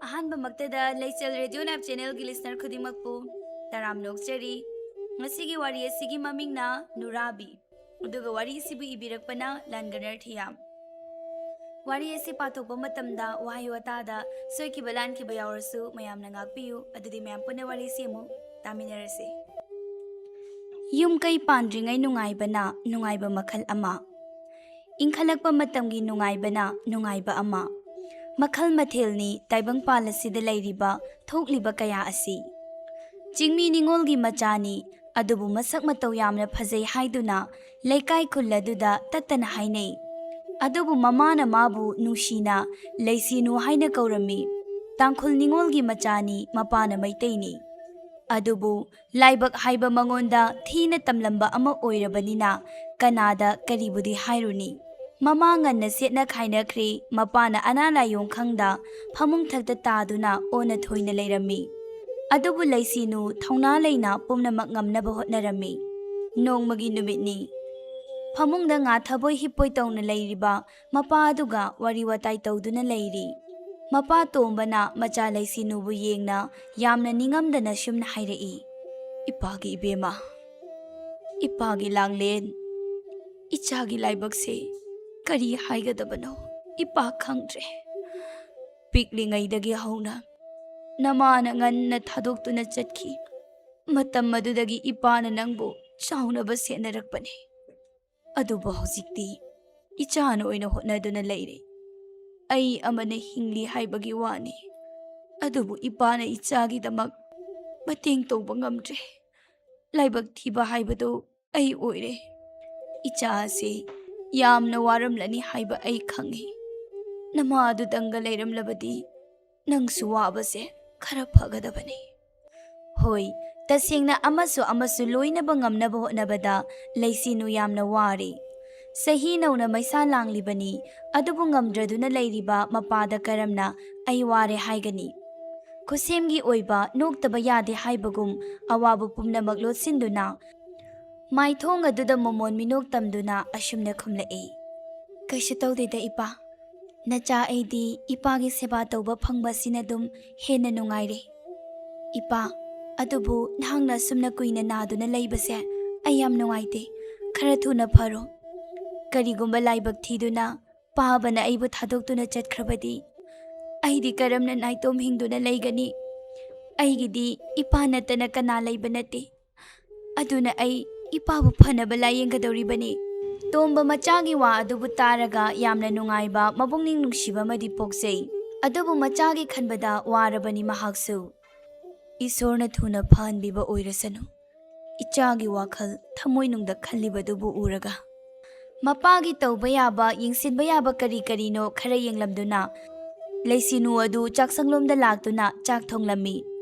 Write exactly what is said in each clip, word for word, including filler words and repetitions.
ꯑꯍꯥꯟꯕꯃꯛꯇꯗ ꯂꯩꯆꯦꯜ radio live ꯆꯦꯅꯦꯜꯒꯤ listener ꯈꯨꯗꯤꯡꯃꯛꯄꯨ ꯇꯔꯥꯝꯅ ꯑꯣꯛꯆꯔꯤ꯫ ꯉꯁꯤꯒꯤ ꯋꯥꯔꯤ ꯑꯁꯤꯒꯤ ꯃꯃꯤꯡꯅ ꯅꯨꯔꯥꯕꯤ, ꯑꯗꯨꯒ ꯋꯥꯔꯤ ꯑꯁꯤꯕꯨ ꯏꯕꯤꯔꯛꯄꯅ ꯂꯥꯟꯒꯅꯔ ꯊꯤꯌꯥꯝ꯫ ꯋꯥꯔꯤ ꯑꯁꯤ ꯄꯥꯊꯣꯛꯄ ꯃꯇꯝꯗ ꯋꯥꯍꯩ ꯋꯥꯇꯥꯗ ꯁꯣꯏꯈꯤꯕ ꯂꯥꯟꯈꯤꯕ ꯌꯥꯎꯔꯁꯨ ꯃꯌꯥꯝꯅ ꯉꯥꯛꯄꯤꯌꯨ꯫ ꯑꯗꯨꯗꯤ ꯃꯌꯥꯝ ꯄꯨꯟꯅ ꯋꯥꯔꯤ ꯑꯁꯤ ꯑꯃꯨꯛ ꯇꯥꯃꯤꯟꯅꯔꯁꯤ꯫ ꯌꯨꯝ ꯀꯩ ꯄꯥꯟꯗ꯭ꯔꯤꯉꯩ ꯅꯨꯡꯉꯥꯏꯕꯅ ꯅꯨꯡꯉꯥꯏꯕ ꯃꯈꯜ ꯑꯃ, ꯏꯟꯈꯠꯂꯛꯄ ꯃꯇꯝꯒꯤ ꯅꯨꯡꯉꯥꯏꯕꯅ ꯅꯨꯡꯉꯥꯏꯕ ꯑꯃ꯫ ꯃꯈꯜ ꯃꯊꯦꯜꯅꯤ ꯇꯥꯏꯕꯪꯄꯥꯜ ꯑꯁꯤꯗ ꯂꯩꯔꯤꯕ ꯊꯣꯛꯂꯤꯕ ꯀꯌꯥ ꯑꯁꯤ꯫ ꯆꯤꯡꯃꯤ ꯅꯤꯉꯣꯜꯒꯤ ꯃꯆꯥꯅꯤ, ꯑꯗꯨꯕꯨ ꯃꯁꯛ ꯃꯇꯧ ꯌꯥꯝꯅ ꯐꯖꯩ ꯍꯥꯏꯗꯨꯅ ꯂꯩꯀꯥꯏ ꯈꯨꯜ ꯑꯗꯨꯗ ꯇꯠꯇꯅ ꯍꯥꯏꯅꯩ꯫ ꯑꯗꯨꯕꯨ ꯃꯃꯥꯅ ꯃꯥꯕꯨ ꯅꯨꯡꯁꯤꯅ ꯂꯩꯁꯤꯅꯨ ꯍꯥꯏꯅ ꯀꯧꯔꯝꯃꯤ꯫ ꯇꯥꯡꯈꯨꯜ ꯅꯤꯉꯣꯜꯒꯤ ꯃꯆꯥꯅꯤ, ꯃꯄꯥꯅ ꯃꯩꯇꯩꯅꯤ꯫ ꯑꯗꯨꯕꯨ ꯂꯥꯏꯕꯛ ꯍꯥꯏꯕ ꯃꯉꯣꯟꯗ ꯊꯤꯅ ꯇꯝꯂꯝꯕ ꯑꯃ ꯑꯣꯏꯔꯕꯅꯤꯅ ꯀꯅꯥꯗ ꯀꯔꯤꯕꯨꯗꯤ ꯍꯥꯏꯔꯨꯅꯤ꯫ ꯃꯃꯥ ꯉꯟꯅ ꯁꯦꯠꯅ ꯈꯥꯏꯅꯈ꯭ꯔꯦ, ꯃꯄꯥꯅ ꯑꯅꯥ ꯂꯥꯏꯌꯣꯡ ꯈꯪꯗ ꯐꯃꯨꯡ ꯊꯛꯇ ꯇꯥꯗꯨꯅ ꯑꯣꯟꯅ ꯊꯣꯏꯅ ꯂꯩꯔꯝꯃꯤ꯫ ꯑꯗꯨꯕꯨ ꯂꯩꯁꯤꯅꯨ ꯊꯧꯅꯥ ꯂꯩꯅ ꯄꯨꯝꯅꯃꯛ ꯉꯝꯅꯕ ꯍꯣꯠꯅꯔꯝꯃꯤ꯫ ꯅꯣꯡꯃꯒꯤ ꯅꯨꯃꯤꯠꯅꯤ꯫ ꯐꯃꯨꯡꯗ ꯉꯥꯊꯕꯣꯏ ꯍꯤꯞꯄꯣꯏ ꯇꯧꯅ ꯂꯩꯔꯤꯕ ꯃꯄꯥ ꯑꯗꯨꯒ ꯋꯥꯔꯤ ꯋꯥꯇꯥꯏ ꯇꯧꯗꯨꯅ ꯂꯩꯔꯤ꯫ ꯃꯄꯥ ꯇꯣꯝꯕꯅ ꯃꯆꯥ ꯂꯩꯁꯤꯅꯨꯕꯨ ꯌꯦꯡꯅ ꯌꯥꯝꯅ ꯅꯤꯡꯉꯝꯗꯅ ꯁꯨꯝꯅ ꯍꯥꯏꯔꯛꯏ, "ꯏꯄꯥꯒꯤ ꯏꯕꯦꯝꯃ, ꯏꯄꯥꯒꯤ ꯂꯥꯡꯂꯦꯟ, ꯏꯆꯥꯒꯤ ꯂꯥꯏꯕꯛꯁꯦ ꯀꯔꯤ ꯍꯥꯏꯒꯗꯕꯅꯣ ꯏꯄꯥ ꯈꯪꯗ꯭ꯔꯦ꯫ ꯄꯤꯛꯂꯤꯉꯩꯗꯒꯤ ꯍꯧꯅ ꯅꯃꯥꯅ ꯉꯟꯅ ꯊꯥꯗꯣꯛꯇꯨꯅ ꯆꯠꯈꯤ꯫ ꯃꯇꯝ ꯑꯗꯨꯗꯒꯤ ꯏꯄꯥꯅ ꯅꯪꯕꯨ ꯆꯥꯎꯅꯕ ꯁꯦꯟꯅꯔꯛꯄꯅꯤ꯫ ꯑꯗꯨꯕꯨ ꯍꯧꯖꯤꯛꯇꯤ ꯏꯆꯥꯅ ꯑꯣꯏꯅ ꯍꯣꯠꯅꯗꯨꯅ ꯂꯩꯔꯦ꯫ ꯑꯩ ꯑꯃꯅ ꯍꯤꯡꯂꯤ ꯍꯥꯏꯕꯒꯤ ꯋꯥꯅꯤ, ꯑꯗꯨꯕꯨ ꯏꯄꯥꯅ ꯏꯆꯥꯒꯤꯗꯃꯛ ꯃꯇꯦꯡ ꯇꯧꯕ ꯉꯝꯗ꯭ꯔꯦ꯫ ꯂꯥꯏꯕꯛ ꯊꯤꯕ ꯍꯥꯏꯕꯗꯨ ꯑꯩ ꯑꯣꯏꯔꯦ꯫ ꯏꯆꯥ ꯑꯁꯤ ꯌꯥꯝꯅ ꯋꯥꯔꯝꯂꯅꯤ ꯍꯥꯏꯕ ꯑꯩ ꯈꯪꯏ꯫ ꯅꯃꯥ ꯑꯗꯨꯗꯪꯒ ꯂꯩꯔꯝꯂꯕꯗꯤ ꯅꯪꯁꯨ ꯋꯥꯕꯁꯦ ꯈꯔ ꯐꯒꯗꯕꯅꯤ꯫" ꯍꯣꯏ, ꯇꯁꯦꯡꯅ ꯑꯃꯁꯨ ꯑꯃꯁꯨ ꯂꯣꯏꯅꯕ ꯉꯝꯅꯕ ꯍꯣꯠꯅꯕꯗ ꯂꯩꯁꯤꯅꯨ ꯌꯥꯝꯅ ꯋꯥꯔꯤ꯫ ꯆꯍꯤ ꯅꯧꯅ ꯃꯩꯁꯥ ꯂꯥꯡꯂꯤꯕꯅꯤ, ꯑꯗꯨꯕꯨ ꯉꯝꯗ꯭ꯔꯗꯨꯅ ꯂꯩꯔꯤꯕ ꯃꯄꯥꯗ ꯀꯔꯝꯅ "ꯑꯩ ꯋꯥꯔꯦ" ꯍꯥꯏꯒꯅꯤ? ꯈꯨꯠꯁꯦꯝꯒꯤ ꯑꯣꯏꯕ ꯅꯣꯛꯇꯕ ꯌꯥꯗꯦ ꯍꯥꯏꯕꯒꯨꯝ ꯑꯋꯥꯕ ꯄꯨꯝꯅꯃꯛ ꯂꯣꯠꯁꯤꯟꯗꯨꯅ ꯃꯥꯏꯊꯣꯡ ꯑꯗꯨꯗ ꯃꯃꯣꯟ ꯃꯤꯅꯣꯛ ꯇꯝꯗꯨꯅ ꯑꯁꯨꯝꯅ ꯈꯨꯝꯂꯛꯏ, "ꯀꯩꯁꯨ ꯇꯧꯗꯦꯗ ꯏꯄꯥ, "ꯅꯆꯥ, ꯑꯩꯗꯤ ꯏꯄꯥꯒꯤ ꯁꯦꯕꯥ ꯇꯧꯕ ꯐꯪꯕꯁꯤꯅ ꯑꯗꯨꯝ ꯍꯦꯟꯅ ꯅꯨꯡꯉꯥꯏꯔꯦ, ꯏꯄꯥ꯫ ꯑꯗꯨꯕꯨ ꯅꯍꯥꯛꯅ ꯑꯁꯨꯝꯅ ꯀꯨꯏꯅ ꯅꯥꯗꯨꯅ ꯂꯩꯕꯁꯦ ꯑꯩ ꯌꯥꯝ ꯅꯨꯡꯉꯥꯏꯇꯦ꯫ ꯈꯔ ꯊꯨꯅ ꯐꯔꯣ꯫ ꯀꯔꯤꯒꯨꯝꯕ ꯂꯥꯏꯕꯛ ꯊꯤꯗꯨꯅ ꯄꯥꯕꯅ ꯑꯩꯕꯨ ꯊꯥꯗꯣꯛꯇꯨꯅ ꯆꯠꯈ꯭ꯔꯕꯗꯤ ꯑꯩꯗꯤ ꯀꯔꯝꯅ ꯅꯥꯏꯇꯣꯝ ꯍꯤꯡꯗꯨꯅ ꯂꯩꯒꯅꯤ? ꯑꯩꯒꯤꯗꯤ ꯏꯄꯥ ꯅꯠꯇꯅ ꯀꯅꯥ ꯂꯩꯕ ꯅꯠꯇꯦ꯫ ꯑꯗꯨꯅ ꯑꯩ ꯏꯄꯥꯕꯨ ꯐꯅꯕ ꯂꯥꯌꯦꯡꯒꯗꯧꯔꯤꯕꯅꯤ꯫" ꯇꯣꯝꯕ ꯃꯆꯥꯒꯤ ꯋꯥ ꯑꯗꯨꯕꯨ ꯇꯥꯔꯒ ꯌꯥꯝꯅ ꯅꯨꯡꯉꯥꯏꯕ, ꯃꯄꯨꯛꯅꯤꯡ ꯅꯨꯡꯁꯤꯕ ꯑꯃꯗꯤ ꯄꯣꯛꯆꯩ꯫ ꯑꯗꯨꯕꯨ ꯃꯆꯥꯒꯤ ꯈꯟꯕꯗ ꯋꯥꯔꯕꯅꯤ ꯃꯍꯥꯛꯁꯨ꯫ "ꯏꯁꯣꯔꯅ ꯊꯨꯅ ꯐꯍꯟꯕꯤꯕ ꯑꯣꯏꯔꯁꯅꯨ", ꯏꯆꯥꯒꯤ ꯋꯥꯈꯜ ꯊꯃꯣꯏꯅꯨꯡꯗ ꯈꯜꯂꯤꯕꯗꯨꯕꯨ ꯎꯔꯒ꯫ ꯃꯄꯥꯒꯤ ꯇꯧꯕ ꯌꯥꯕ, ꯌꯦꯡꯁꯤꯟꯕ ꯌꯥꯕ ꯀꯔꯤ ꯀꯔꯤꯅꯣ ꯈꯔ ꯌꯦꯡꯂꯝꯗꯨꯅ, ꯂꯩꯁꯤꯅꯨ ꯑꯗꯨ ꯆꯥꯛꯁꯪꯂꯣꯝꯗ ꯂꯥꯛꯇꯨꯅ ꯆꯥꯛ ꯊꯣꯡꯂꯝꯃꯤ꯫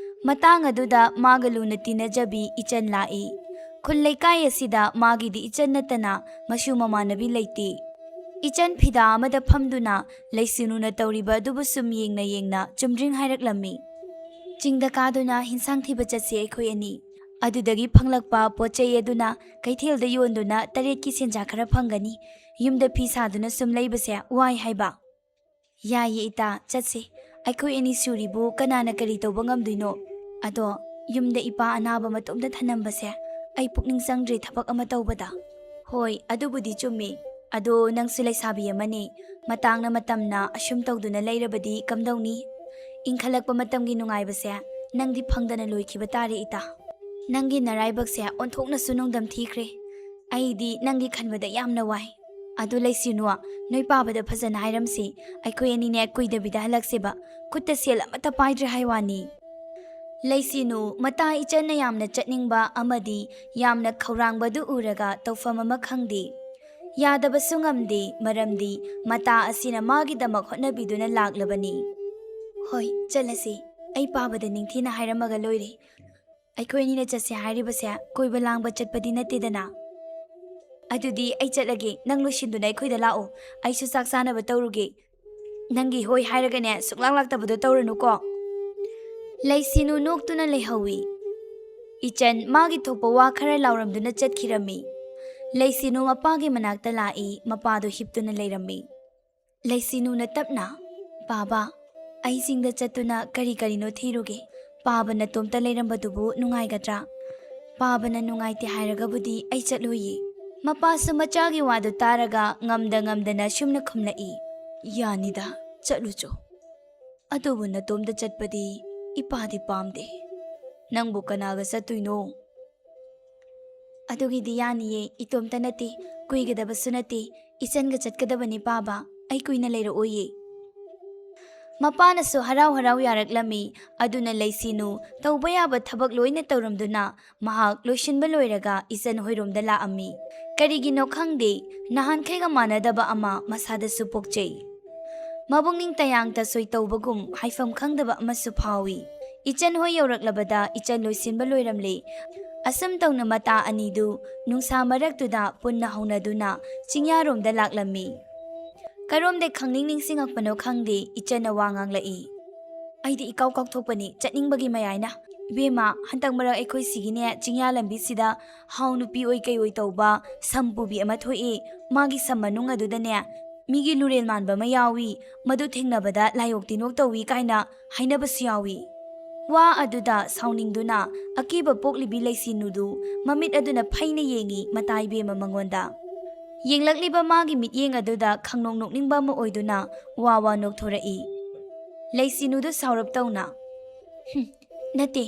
ꯃꯇꯥꯡ ꯑꯗꯨꯗ ꯃꯥꯒ ꯂꯨꯅ ꯇꯤꯟꯅꯖꯕꯤ ꯏꯆꯟ ꯂꯥꯛꯏ꯫ ꯈꯨꯜ ꯂꯩꯀꯥꯏ ꯑꯁꯤꯗ ꯃꯥꯒꯤꯗꯤ ꯏꯆꯟ ꯅꯠꯇꯅ ꯃꯁꯨ ꯃꯃꯥꯟꯅꯕꯤ ꯂꯩꯇꯦ꯫ ꯏꯆꯟ ꯐꯤꯗꯥ ꯑꯃꯗ ꯐꯝꯗꯨꯅ ꯂꯩꯁꯤꯅꯨꯅ ꯇꯧꯔꯤꯕ ꯑꯗꯨꯕꯨ ꯁꯨꯝ ꯌꯦꯡꯅ ꯌꯦꯡꯅ ꯆꯨꯝꯗ꯭ꯔꯤꯡ ꯍꯥꯏꯔꯛꯂꯝꯃꯤ꯫ "ꯆꯤꯡꯗ ꯀꯥꯗꯨꯅ ꯍꯤꯟꯁꯥꯡ ꯊꯤꯕ ꯆꯠꯁꯤ ꯑꯩꯈꯣꯏ ꯑꯅꯤ꯫ ꯑꯗꯨꯗꯒꯤ ꯐꯪꯂꯛꯄ ꯄꯣꯠ ꯆꯩ ꯑꯗꯨꯅ ꯀꯩꯊꯦꯜꯗ ꯌꯣꯟꯗꯨꯅ ꯇꯔꯦꯠꯀꯤ ꯁꯦꯟꯖꯥ ꯈꯔ ꯐꯪꯒꯅꯤ꯫ ꯌꯨꯝꯗ ꯐꯤ ꯁꯥꯗꯨꯅ ꯁꯨꯝ ꯂꯩꯕꯁꯦ ꯋꯥꯏ ꯍꯥꯏꯕ?" "ꯌꯥꯏꯌꯦ ꯏꯇꯥ, ꯆꯠꯁꯤ꯫ ꯑꯩꯈꯣꯏ ꯑꯅꯤ ꯁꯨꯔꯤꯕꯨ ꯀꯅꯥꯅ ꯀꯔꯤ ꯇꯧꯕ ꯉꯝꯗꯣꯏꯅꯣ? ꯑꯗꯣ ꯌꯨꯝꯗ ꯏꯄꯥ ꯑꯅꯥꯕ ꯃꯇꯣꯝꯇ ꯊꯅꯝꯕꯁꯦ ꯑꯩ ꯄꯨꯛꯅꯤꯡ ꯆꯪꯗ꯭ꯔꯦ ꯊꯕꯛ ꯑꯃ ꯇꯧꯕꯗ꯫" "ꯍꯣꯏ, ꯑꯗꯨꯕꯨꯗꯤ ꯆꯨꯝꯃꯤ꯫ ꯑꯗꯣ ꯅꯪꯁꯨ ꯂꯩꯁꯥꯕꯤ ꯑꯃꯅꯤ, ꯃꯇꯥꯡꯅ ꯃꯇꯝꯅ ꯑꯁꯨꯝ ꯇꯧꯗꯨꯅ ꯂꯩꯔꯕꯗꯤ ꯀꯝꯗꯧꯅꯤ? ꯏꯟꯈꯠꯂꯛꯄ ꯃꯇꯝꯒꯤ ꯅꯨꯡꯉꯥꯏꯕꯁꯦ ꯅꯪꯗꯤ ꯐꯪꯗꯅ ꯂꯣꯏꯈꯤꯕ ꯇꯥꯔꯦ ꯏꯇꯥ꯫ ꯅꯪꯒꯤ ꯅꯔꯥꯏꯕꯛꯁꯦ ꯑꯣꯟꯊꯣꯛꯅꯁꯨ ꯅꯣꯡꯗꯝ ꯊꯤꯈ꯭ꯔꯦ꯫ ꯑꯩꯗꯤ ꯅꯪꯒꯤ ꯈꯟꯕꯗ ꯌꯥꯝꯅ ꯋꯥꯏ꯫ ꯑꯗꯨ ꯂꯩꯁꯤꯅꯨ, ꯅꯣꯏ ꯄꯥꯕꯗ ꯐꯖꯅ ꯍꯥꯏꯔꯝꯁꯤ꯫ ꯑꯩꯈꯣꯏ ꯑꯅꯤꯅꯦ ꯀꯨꯏꯗꯕꯤꯗ ꯍꯜꯂꯛꯁꯦꯕ꯫ ꯈꯨꯠꯇ ꯁꯦꯜ ꯑꯃꯠꯇ ꯄꯥꯏꯗ꯭ꯔꯦ ꯍꯥꯏ ꯋꯥꯅꯤ꯫" ꯂꯩꯁꯤꯅꯨ ꯃꯇꯥ ꯏꯆꯟꯅ ꯌꯥꯝꯅ ꯆꯠꯅꯤꯡꯕ ꯑꯃꯗꯤ ꯌꯥꯝꯅ ꯈꯧꯔꯥꯡꯕꯗꯨ ꯎꯔꯒ ꯇꯧꯐꯝ ꯑꯃ ꯈꯪꯗꯦ꯫ ꯌꯥꯗꯕꯁꯨ ꯉꯝꯗꯦ, ꯃꯔꯝꯗꯤ ꯃꯇꯥ ꯑꯁꯤꯅ ꯃꯥꯒꯤꯗꯃꯛ ꯍꯣꯠꯅꯕꯤꯗꯨꯅ ꯂꯥꯛꯂꯕꯅꯤ꯫ "ꯍꯣꯏ, ꯆꯠꯂꯁꯤ꯫ ꯑꯩ ꯄꯥꯕꯗ ꯅꯤꯡꯊꯤꯅ ꯍꯥꯏꯔꯝꯃꯒ ꯂꯣꯏꯔꯦ꯫ ꯑꯩꯈꯣꯏ ꯑꯅꯤꯅ ꯆꯠꯁꯦ ꯍꯥꯏꯔꯤꯕꯁꯦ ꯀꯣꯏꯕ ꯂꯥꯡꯕ ꯆꯠꯄꯗꯤ ꯅꯠꯇꯦꯗꯅ꯫ ꯑꯗꯨꯗꯤ ꯑꯩ ꯆꯠꯂꯒꯦ, ꯅꯪ ꯂꯣꯏꯁꯤꯟꯗꯨꯅ ꯑꯩꯈꯣꯏꯗ ꯂꯥꯛꯑꯣ꯫ ꯑꯩꯁꯨ ꯆꯥꯛ ꯆꯥꯅꯕ ꯇꯧꯔꯨꯒꯦ꯫ ꯅꯪꯒꯤ ꯍꯣꯏ ꯍꯥꯏꯔꯒꯅꯦ ꯁꯨꯛꯂꯥꯡ ꯂꯥꯛꯇꯕꯗꯣ ꯇꯧꯔꯅꯨꯀꯣ꯫" ꯂꯩꯁꯤꯅꯨ ꯅꯣꯛꯇꯨꯅ ꯂꯩꯍꯧꯏ꯫ ꯏꯆꯟ ꯃꯥꯒꯤ ꯊꯣꯛꯄ ꯋꯥ ꯈꯔ ꯂꯥꯎꯔꯝꯗꯨꯅ ꯆꯠꯈꯤꯔꯝꯃꯤ꯫ ꯂꯩꯁꯤꯅꯨ ꯃꯄꯥꯒꯤ ꯃꯅꯥꯛꯇ ꯂꯥꯛꯏ, ꯃꯄꯥꯗꯣ ꯍꯤꯞꯇꯨꯅ ꯂꯩꯔꯝꯃꯤ꯫ ꯂꯩꯁꯤꯅꯨꯅ ꯇꯞꯅ, "ꯄꯥꯕ, ꯑꯩ ꯆꯤꯡꯗ ꯆꯠꯇꯨꯅ ꯀꯔꯤ ꯀꯔꯤꯅꯣ ꯊꯤꯔꯨꯒꯦ꯫ ꯄꯥꯕ ꯅꯇꯣꯝꯇ ꯂꯩꯔꯝꯕꯗꯨꯕꯨ ꯅꯨꯡꯉꯥꯏꯒꯗ꯭ꯔꯥ? ꯄꯥꯕꯅ ꯅꯨꯡꯉꯥꯏꯇꯦ ꯍꯥꯏꯔꯒꯕꯨꯗꯤ ꯑꯩ ꯆꯠꯂꯣꯏꯌꯦ꯫" ꯃꯄꯥꯁꯨ ꯃꯆꯥꯒꯤ ꯋꯥꯗꯨ ꯇꯥꯔꯒ ꯉꯝꯗ ꯉꯝꯗꯅ ꯁꯨꯝꯅ ꯈꯨꯝꯂꯛꯏ, "ꯌꯥꯅꯤꯗ, ꯆꯠꯂꯨꯆꯣ꯫ ꯑꯗꯨꯕꯨ ꯅꯇꯣꯝꯇ ꯆꯠꯄꯗꯤ ꯏꯄꯥꯗꯤ ꯄꯥꯝꯗꯦ꯫ ꯅꯪꯕꯨ ꯀꯅꯥꯒ ꯆꯠꯇꯣꯏꯅꯣ?" "ꯑꯗꯨꯒꯤꯗꯤ ꯌꯥꯅꯤꯌꯦ, ꯏꯇꯣꯝꯇ ꯅꯠꯇꯦ, ꯀꯨꯏꯒꯗꯕꯁꯨ ꯅꯠꯇꯦ, ꯏꯆꯟꯒ ꯆꯠꯀꯗꯕꯅꯤ ꯄꯥꯕ, ꯑꯩ ꯀꯨꯏꯅ ꯂꯩꯔꯛꯑꯣꯏꯌꯦ꯫" ꯃꯄꯥꯅꯁꯨ ꯍꯔꯥꯎ ꯍꯔꯥꯎ ꯌꯥꯔꯛꯂꯝꯃꯤ꯫ ꯑꯗꯨꯅ ꯂꯩꯁꯤꯅꯨ ꯇꯧꯕ ꯌꯥꯕ ꯊꯕꯛ ꯂꯣꯏꯅ ꯇꯧꯔꯝꯗꯨꯅ ꯃꯍꯥꯛ ꯂꯣꯏꯁꯤꯟꯕ ꯂꯣꯏꯔꯒ ꯏꯆꯟ ꯍꯣꯏꯔꯣꯝꯗ ꯂꯥꯛꯑꯝꯃꯤ꯫ ꯀꯔꯤꯒꯤꯅꯣ ꯈꯪꯗꯦ, ꯅꯍꯥꯟꯈꯩꯒ ꯃꯥꯟꯅꯗꯕ ꯑꯃ ꯃꯁꯥꯗꯁꯨ ꯄꯣꯛꯆꯩ꯫ ꯃꯕꯨꯛꯅꯤꯡ ꯇꯌꯥꯡ ꯇꯁꯣꯏ ꯇꯧꯕꯒꯨꯝ ꯍꯥꯏꯐꯝ ꯈꯪꯗꯕ ꯑꯃꯁꯨ ꯐꯥꯎꯏ꯫ ꯏꯆꯟ ꯍꯣꯏ ꯌꯧꯔꯛꯂꯕꯗ ꯏꯆꯟ ꯂꯣꯏꯁꯤꯟꯕ ꯂꯣꯏꯔꯝꯂꯦ꯫ ꯑꯁꯨꯝ ꯇꯧꯅ ꯃꯇꯥ ꯑꯅꯤꯗꯨ ꯅꯨꯡꯁꯥ ꯃꯔꯛꯇꯨꯗ ꯄꯨꯟꯅ ꯍꯧꯅꯗꯨꯅ ꯆꯤꯡꯌꯥꯔꯣꯝꯗ ꯂꯥꯛꯂꯝꯃꯤ꯫ ꯀꯔꯣꯝꯗꯩ ꯈꯪꯅꯤꯡ ꯅꯤꯡꯁꯤꯡꯉꯛꯄꯅꯣ ꯈꯪꯗꯦ, ꯏꯆꯟꯅ ꯋꯥ ꯉꯥꯡꯂꯛꯏ꯫ "ꯑꯩꯗꯤ ꯏꯀꯥꯎ ꯀꯥꯎꯊꯣꯛꯄꯅꯤ, ꯆꯠꯅꯤꯡꯕꯒꯤ ꯃꯌꯥꯏꯅ꯫ ꯏꯕꯦꯝꯃ, ꯍꯟꯗꯛ ꯃꯔꯛ ꯑꯩꯈꯣꯏ ꯁꯤꯒꯤꯅꯦ ꯆꯤꯡꯌꯥ ꯂꯝꯕꯤꯁꯤꯗ ꯍꯥꯎ ꯅꯨꯄꯤ ꯑꯣꯏ ꯀꯩ ꯑꯣꯏ ꯇꯧꯕ ꯁꯝ ꯄꯨꯕꯤ ꯑꯃ ꯊꯣꯛꯏ꯫ ꯃꯥꯒꯤ ꯁꯝ ꯃꯅꯨꯡ ꯑꯗꯨꯗꯅꯦ ꯃꯤꯒꯤ ꯂꯨꯔꯦꯜ ꯃꯥꯟꯕ ꯑꯃ ꯌꯥꯎꯏ, ꯃꯗꯨ ꯊꯦꯡꯅꯕꯗ ꯂꯥꯏꯑꯣꯛ ꯇꯤꯟꯑꯣꯛ ꯇꯧꯏ" ꯀꯥꯏꯅ ꯍꯥꯏꯅꯕꯁꯨ ꯌꯥꯎꯏ꯫ ꯋꯥ ꯑꯗꯨꯗ ꯁꯥꯎꯅꯤꯡꯗꯨꯅ ꯑꯀꯤꯕ ꯄꯣꯛꯂꯤꯕꯤ ꯂꯩꯁꯤꯅꯨꯗꯨ ꯃꯃꯤꯠ ꯑꯗꯨꯅ ꯐꯩꯅ ꯌꯦꯡꯏ ꯃꯇꯥ ꯏꯕꯦꯝꯃ ꯃꯉꯣꯟꯗ꯫ ꯌꯦꯡꯂꯛꯂꯤꯕ ꯃꯥꯒꯤ ꯃꯤꯠꯌꯦꯡ ꯑꯗꯨꯗ ꯈꯪꯅꯣꯛ ꯅꯣꯛꯅꯤꯡꯕ ꯑꯃ ꯑꯣꯏꯗꯨꯅ ꯋꯥ ꯋꯥ ꯅꯣꯛꯊꯣꯔꯛꯏ꯫ ꯂꯩꯁꯤꯅꯨꯗꯨ ꯁꯥꯎꯔꯞ ꯇꯧꯅ, "ꯍꯨꯝ, ꯅꯠꯇꯦ,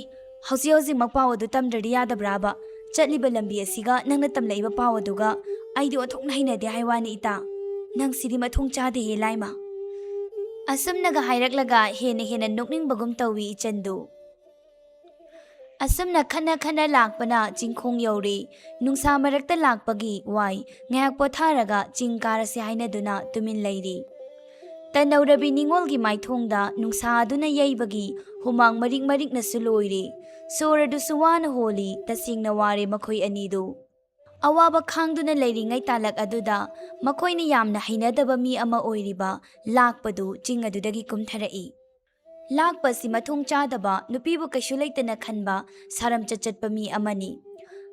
ꯍꯧꯖꯤꯛ ꯍꯧꯖꯤꯛꯃꯛ ꯄꯥꯎ ꯑꯗꯨ ꯇꯝꯗ꯭ꯔꯗꯤ ꯌꯥꯗꯕ꯭ꯔꯥꯕ? ꯆꯠꯂꯤꯕ ꯂꯝꯕꯤ ꯑꯁꯤꯒ ꯅꯪꯅ ꯇꯝꯂꯛꯏꯕ ꯄꯥꯎ ꯑꯗꯨꯒ ꯑꯩꯗꯤ ꯑꯣꯟꯊꯣꯛꯅ ꯍꯩꯅꯗꯦ ꯍꯥꯏ ꯋꯥꯅꯤ ꯏꯇꯥ꯫ ꯅꯪꯁꯤꯗꯤ ꯃꯊꯣꯡ ꯆꯥꯗꯦꯍꯦ ꯂꯥꯏꯃ꯫" ꯑꯁꯨꯝꯅꯒ ꯍꯥꯏꯔꯛꯂꯒ ꯍꯦꯟꯅ ꯍꯦꯟꯅ ꯅꯣꯛꯅꯤꯡꯕꯒꯨꯝ ꯇꯧꯏ ꯏꯆꯟꯗꯨ꯫ ꯑꯁꯨꯝꯅ ꯈꯠꯅ ꯈꯠꯅ ꯂꯥꯛꯄꯅ ꯆꯤꯡꯈꯣꯡ ꯌꯧꯔꯦ꯫ ꯅꯨꯡꯁꯥ ꯃꯔꯛꯇ ꯂꯥꯛꯄꯒꯤ ꯋꯥꯏ꯫ ꯉꯥꯏꯍꯥꯛ ꯄꯣꯊꯥꯔꯒ ꯆꯤꯡ ꯀꯥꯔꯁꯤ ꯍꯥꯏꯅꯗꯨꯅ ꯇꯨꯃꯤꯟ ꯂꯩꯔꯤ꯫ ꯇꯅꯧꯔꯕꯤ ꯅꯤꯉꯣꯜꯒꯤ ꯃꯥꯏꯊꯣꯡꯗ ꯅꯨꯡꯁꯥ ꯑꯗꯨꯅ ꯌꯩꯕꯒꯤ ꯍꯨꯃꯥꯡ ꯃꯔꯤꯛ ꯃꯔꯤꯛꯅꯁꯨ ꯂꯣꯏꯔꯦ꯫ ꯁꯣꯔ ꯑꯗꯨꯁꯨ ꯋꯥꯅ ꯍꯣꯜꯂꯤ꯫ ꯇꯁꯦꯡꯅ ꯋꯥꯔꯦ ꯃꯈꯣꯏ ꯑꯅꯤꯗꯨ꯫ ꯑꯋꯥꯕ ꯈꯥꯡꯗꯨꯅ ꯂꯩꯔꯤꯉꯩ ꯇꯥꯂꯛ ꯑꯗꯨꯗ ꯃꯈꯣꯏꯅ ꯌꯥꯝꯅ ꯍꯩꯅꯗꯕ ꯃꯤ ꯑꯃ ꯑꯣꯏꯔꯤꯕ ꯂꯥꯛꯄꯗꯨ ꯆꯤꯡ ꯑꯗꯨꯗꯒꯤ ꯀꯨꯝꯊꯔꯛꯏ꯫ ꯂꯥꯛꯄ ꯑꯁꯤ ꯃꯊꯣꯡ ꯆꯥꯗꯕ, ꯅꯨꯄꯤꯕꯨ ꯀꯩꯁꯨ ꯂꯩꯇꯅ ꯈꯟꯕ, ꯁꯥꯔꯝꯆꯠ ꯆꯠꯄ ꯃꯤ ꯑꯃꯅꯤ꯫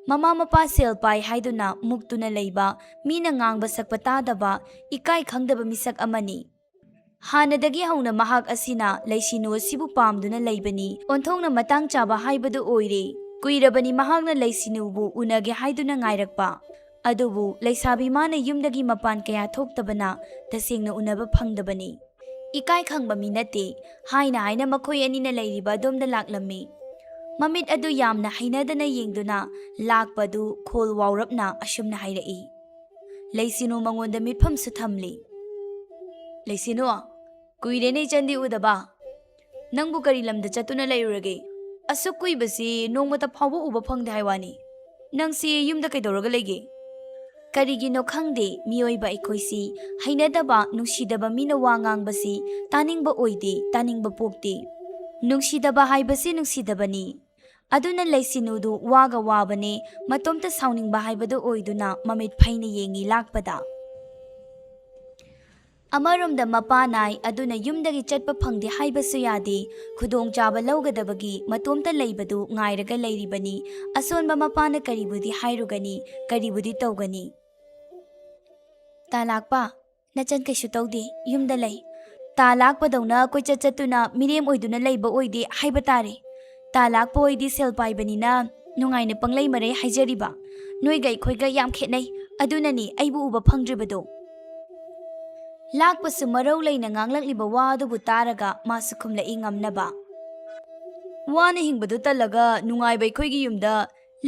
ꯃꯃꯥ ꯃꯄꯥ ꯁꯦꯜ ꯄꯥꯏ ꯍꯥꯏꯗꯨꯅ ꯃꯨꯛꯇꯨꯅ ꯂꯩꯕ, ꯃꯤꯅ ꯉꯥꯡꯕ ꯁꯛꯄ ꯇꯥꯗꯕ, ꯏꯀꯥꯏ ꯈꯪꯗꯕ ꯃꯤꯁꯛ ꯑꯃꯅꯤ꯫ ꯍꯥꯟꯅꯗꯒꯤ ꯍꯧꯅ ꯃꯍꯥꯛ ꯑꯁꯤꯅ ꯂꯩꯁꯤꯅꯨ ꯑꯁꯤꯕꯨ ꯄꯥꯝꯗꯨꯅ ꯂꯩꯕꯅꯤ꯫ ꯑꯣꯟꯊꯣꯛꯅ ꯃꯇꯥꯡ ꯆꯥꯕ ꯍꯥꯏꯕꯗꯨ ꯑꯣꯏꯔꯦ꯫ ꯀꯨꯏꯔꯕꯅꯤ ꯃꯍꯥꯛꯅ ꯂꯩꯁꯤꯅꯨꯕꯨ ꯎꯅꯒꯦ ꯍꯥꯏꯗꯨꯅ ꯉꯥꯏꯔꯛꯄ꯫ ꯑꯗꯨꯕꯨ ꯂꯩꯁꯥꯕꯤ ꯃꯥꯅ ꯌꯨꯝꯗꯒꯤ ꯃꯄꯥꯟ ꯀꯌꯥ ꯊꯣꯛꯇꯕꯅ ꯇꯁꯦꯡꯅ ꯎꯅꯕ ꯐꯪꯗꯕꯅꯤ꯫ ꯏꯀꯥꯏ ꯈꯪꯕ ꯃꯤ ꯅꯠꯇꯦ ꯍꯥꯏꯅ ꯍꯥꯏꯅ ꯃꯈꯣꯏ ꯑꯅꯤꯅ ꯂꯩꯔꯤꯕ ꯑꯗꯣꯝꯗ ꯂꯥꯛꯂꯝꯃꯤ꯫ ꯃꯃꯤꯠ ꯑꯗꯨ ꯌꯥꯝꯅ ꯍꯩꯅꯗꯅ ꯌꯦꯡꯗꯨꯅ ꯂꯥꯛꯄꯗꯨ ꯈꯣꯜ ꯋꯥꯎꯔꯞꯅ ꯑꯁꯨꯝꯅ ꯍꯥꯏꯔꯛꯏ꯫ ꯂꯩꯁꯤꯅꯨ ꯃꯉꯣꯟꯗ ꯃꯤꯠꯐꯝꯁꯨ ꯊꯝꯂꯤ꯫ "ꯂꯩꯁꯤꯅꯨ, ꯀꯨꯏꯔꯦꯅꯦ ꯏꯆꯟꯗꯤ ꯎꯗꯕ꯫ ꯅꯪꯕꯨ ꯀꯔꯤ ꯂꯝꯗ ꯆꯠꯇꯨꯅ ꯂꯩꯔꯨꯔꯒꯦ? ꯑꯁꯨꯛ ꯀꯨꯏꯕꯁꯤ ꯅꯣꯡꯃꯇ ꯐꯥꯎꯕ ꯎꯕ ꯐꯪꯗꯦ ꯍꯥꯏ ꯋꯥꯅꯤ꯫ ꯅꯪꯁꯤ ꯌꯨꯝꯗ ꯀꯩꯗꯧꯔꯒ ꯂꯩꯒꯦ?" ꯀꯔꯤꯒꯤꯅꯣ ꯈꯪꯗꯦ, ꯃꯤꯑꯣꯏꯕ ꯑꯩꯈꯣꯏꯁꯤ ꯍꯩꯅꯗꯕ, ꯅꯨꯡꯁꯤꯗꯕ ꯃꯤꯅ ꯋꯥ ꯉꯥꯡꯕꯁꯤ ꯇꯥꯅꯤꯡꯕ ꯑꯣꯏꯗꯦ, ꯇꯥꯅꯤꯡꯕ ꯄꯣꯛꯇꯦ꯫ ꯅꯨꯡꯁꯤꯗꯕ ꯍꯥꯏꯕꯁꯤ ꯅꯨꯡꯁꯤꯗꯕꯅꯤ꯫ ꯑꯗꯨꯅ ꯂꯩꯁꯤꯅꯨꯗꯨ ꯋꯥꯒ ꯋꯥꯕꯅꯦ, ꯃꯇꯣꯝꯇ ꯁꯥꯎꯅꯤꯡꯕ ꯍꯥꯏꯕꯗꯨ ꯑꯣꯏꯗꯨꯅ ꯃꯃꯤꯠ ꯐꯩꯅ ꯌꯦꯡꯉꯤ ꯂꯥꯛꯄꯗ꯫ ꯑꯃꯔꯣꯝꯗ ꯃꯄꯥ ꯅꯥꯏ, ꯑꯗꯨꯅ ꯌꯨꯝꯗꯒꯤ ꯆꯠꯄ ꯐꯪꯗꯦ ꯍꯥꯏꯕꯁꯨ ꯌꯥꯗꯦ꯫ ꯈꯨꯗꯣꯡꯆꯥꯕ ꯂꯧꯒꯗꯕꯒꯤ ꯃꯇꯣꯝꯇ ꯂꯩꯕꯗꯨ ꯉꯥꯏꯔꯒ ꯂꯩꯔꯤꯕꯅꯤ꯫ ꯑꯁꯣꯟꯕ ꯃꯄꯥꯅ ꯀꯔꯤꯕꯨꯗꯤ ꯍꯥꯏꯔꯨꯒꯅꯤ, ꯀꯔꯤꯕꯨꯗꯤ ꯇꯧꯒꯅꯤ? "ꯇꯥ ꯂꯥꯛꯄ, ꯅꯆꯟ ꯀꯩꯁꯨ ꯇꯧꯗꯦ, ꯌꯨꯝꯗ ꯂꯩ꯫ ꯇꯥ ꯂꯥꯛꯄꯗꯧꯅ ꯀꯣꯏꯆꯠ ꯆꯠꯇꯨꯅ ꯃꯤꯔꯦꯝ ꯑꯣꯏꯗꯨꯅ ꯂꯩꯕ ꯑꯣꯏꯗꯦ ꯍꯥꯏꯕ ꯇꯥꯔꯦ꯫ ꯇꯥ ꯂꯥꯛꯄ ꯍꯣꯏꯗꯤ ꯁꯦꯜ ꯄꯥꯏꯕꯅꯤꯅ ꯅꯨꯡꯉꯥꯏꯅ ꯄꯪꯂꯩ ꯃꯔꯩ ꯍꯥꯏꯖꯔꯤꯕ꯫ ꯅꯣꯏꯒ ꯑꯩꯈꯣꯏꯒ ꯌꯥꯝ ꯈꯦꯠꯅꯩ, ꯑꯗꯨꯅꯅꯤ ꯑꯩꯕꯨ ꯎꯕ ꯐꯪꯗ꯭ꯔꯤꯕꯗꯣ꯫" ꯂꯥꯛꯄꯁꯨ ꯃꯔꯧ ꯂꯩꯅ ꯉꯥꯡꯂꯛꯂꯤꯕ ꯋꯥ ꯑꯗꯨꯕꯨ ꯇꯥꯔꯒ ꯃꯥꯁꯨ ꯈꯨꯝꯂꯛꯏ ꯉꯝꯅꯕ꯫ "ꯋꯥꯅ ꯍꯤꯡꯕꯗꯨ ꯇꯜꯂꯒ ꯅꯨꯡꯉꯥꯏꯕ ꯑꯩꯈꯣꯏꯒꯤ ꯌꯨꯝꯗ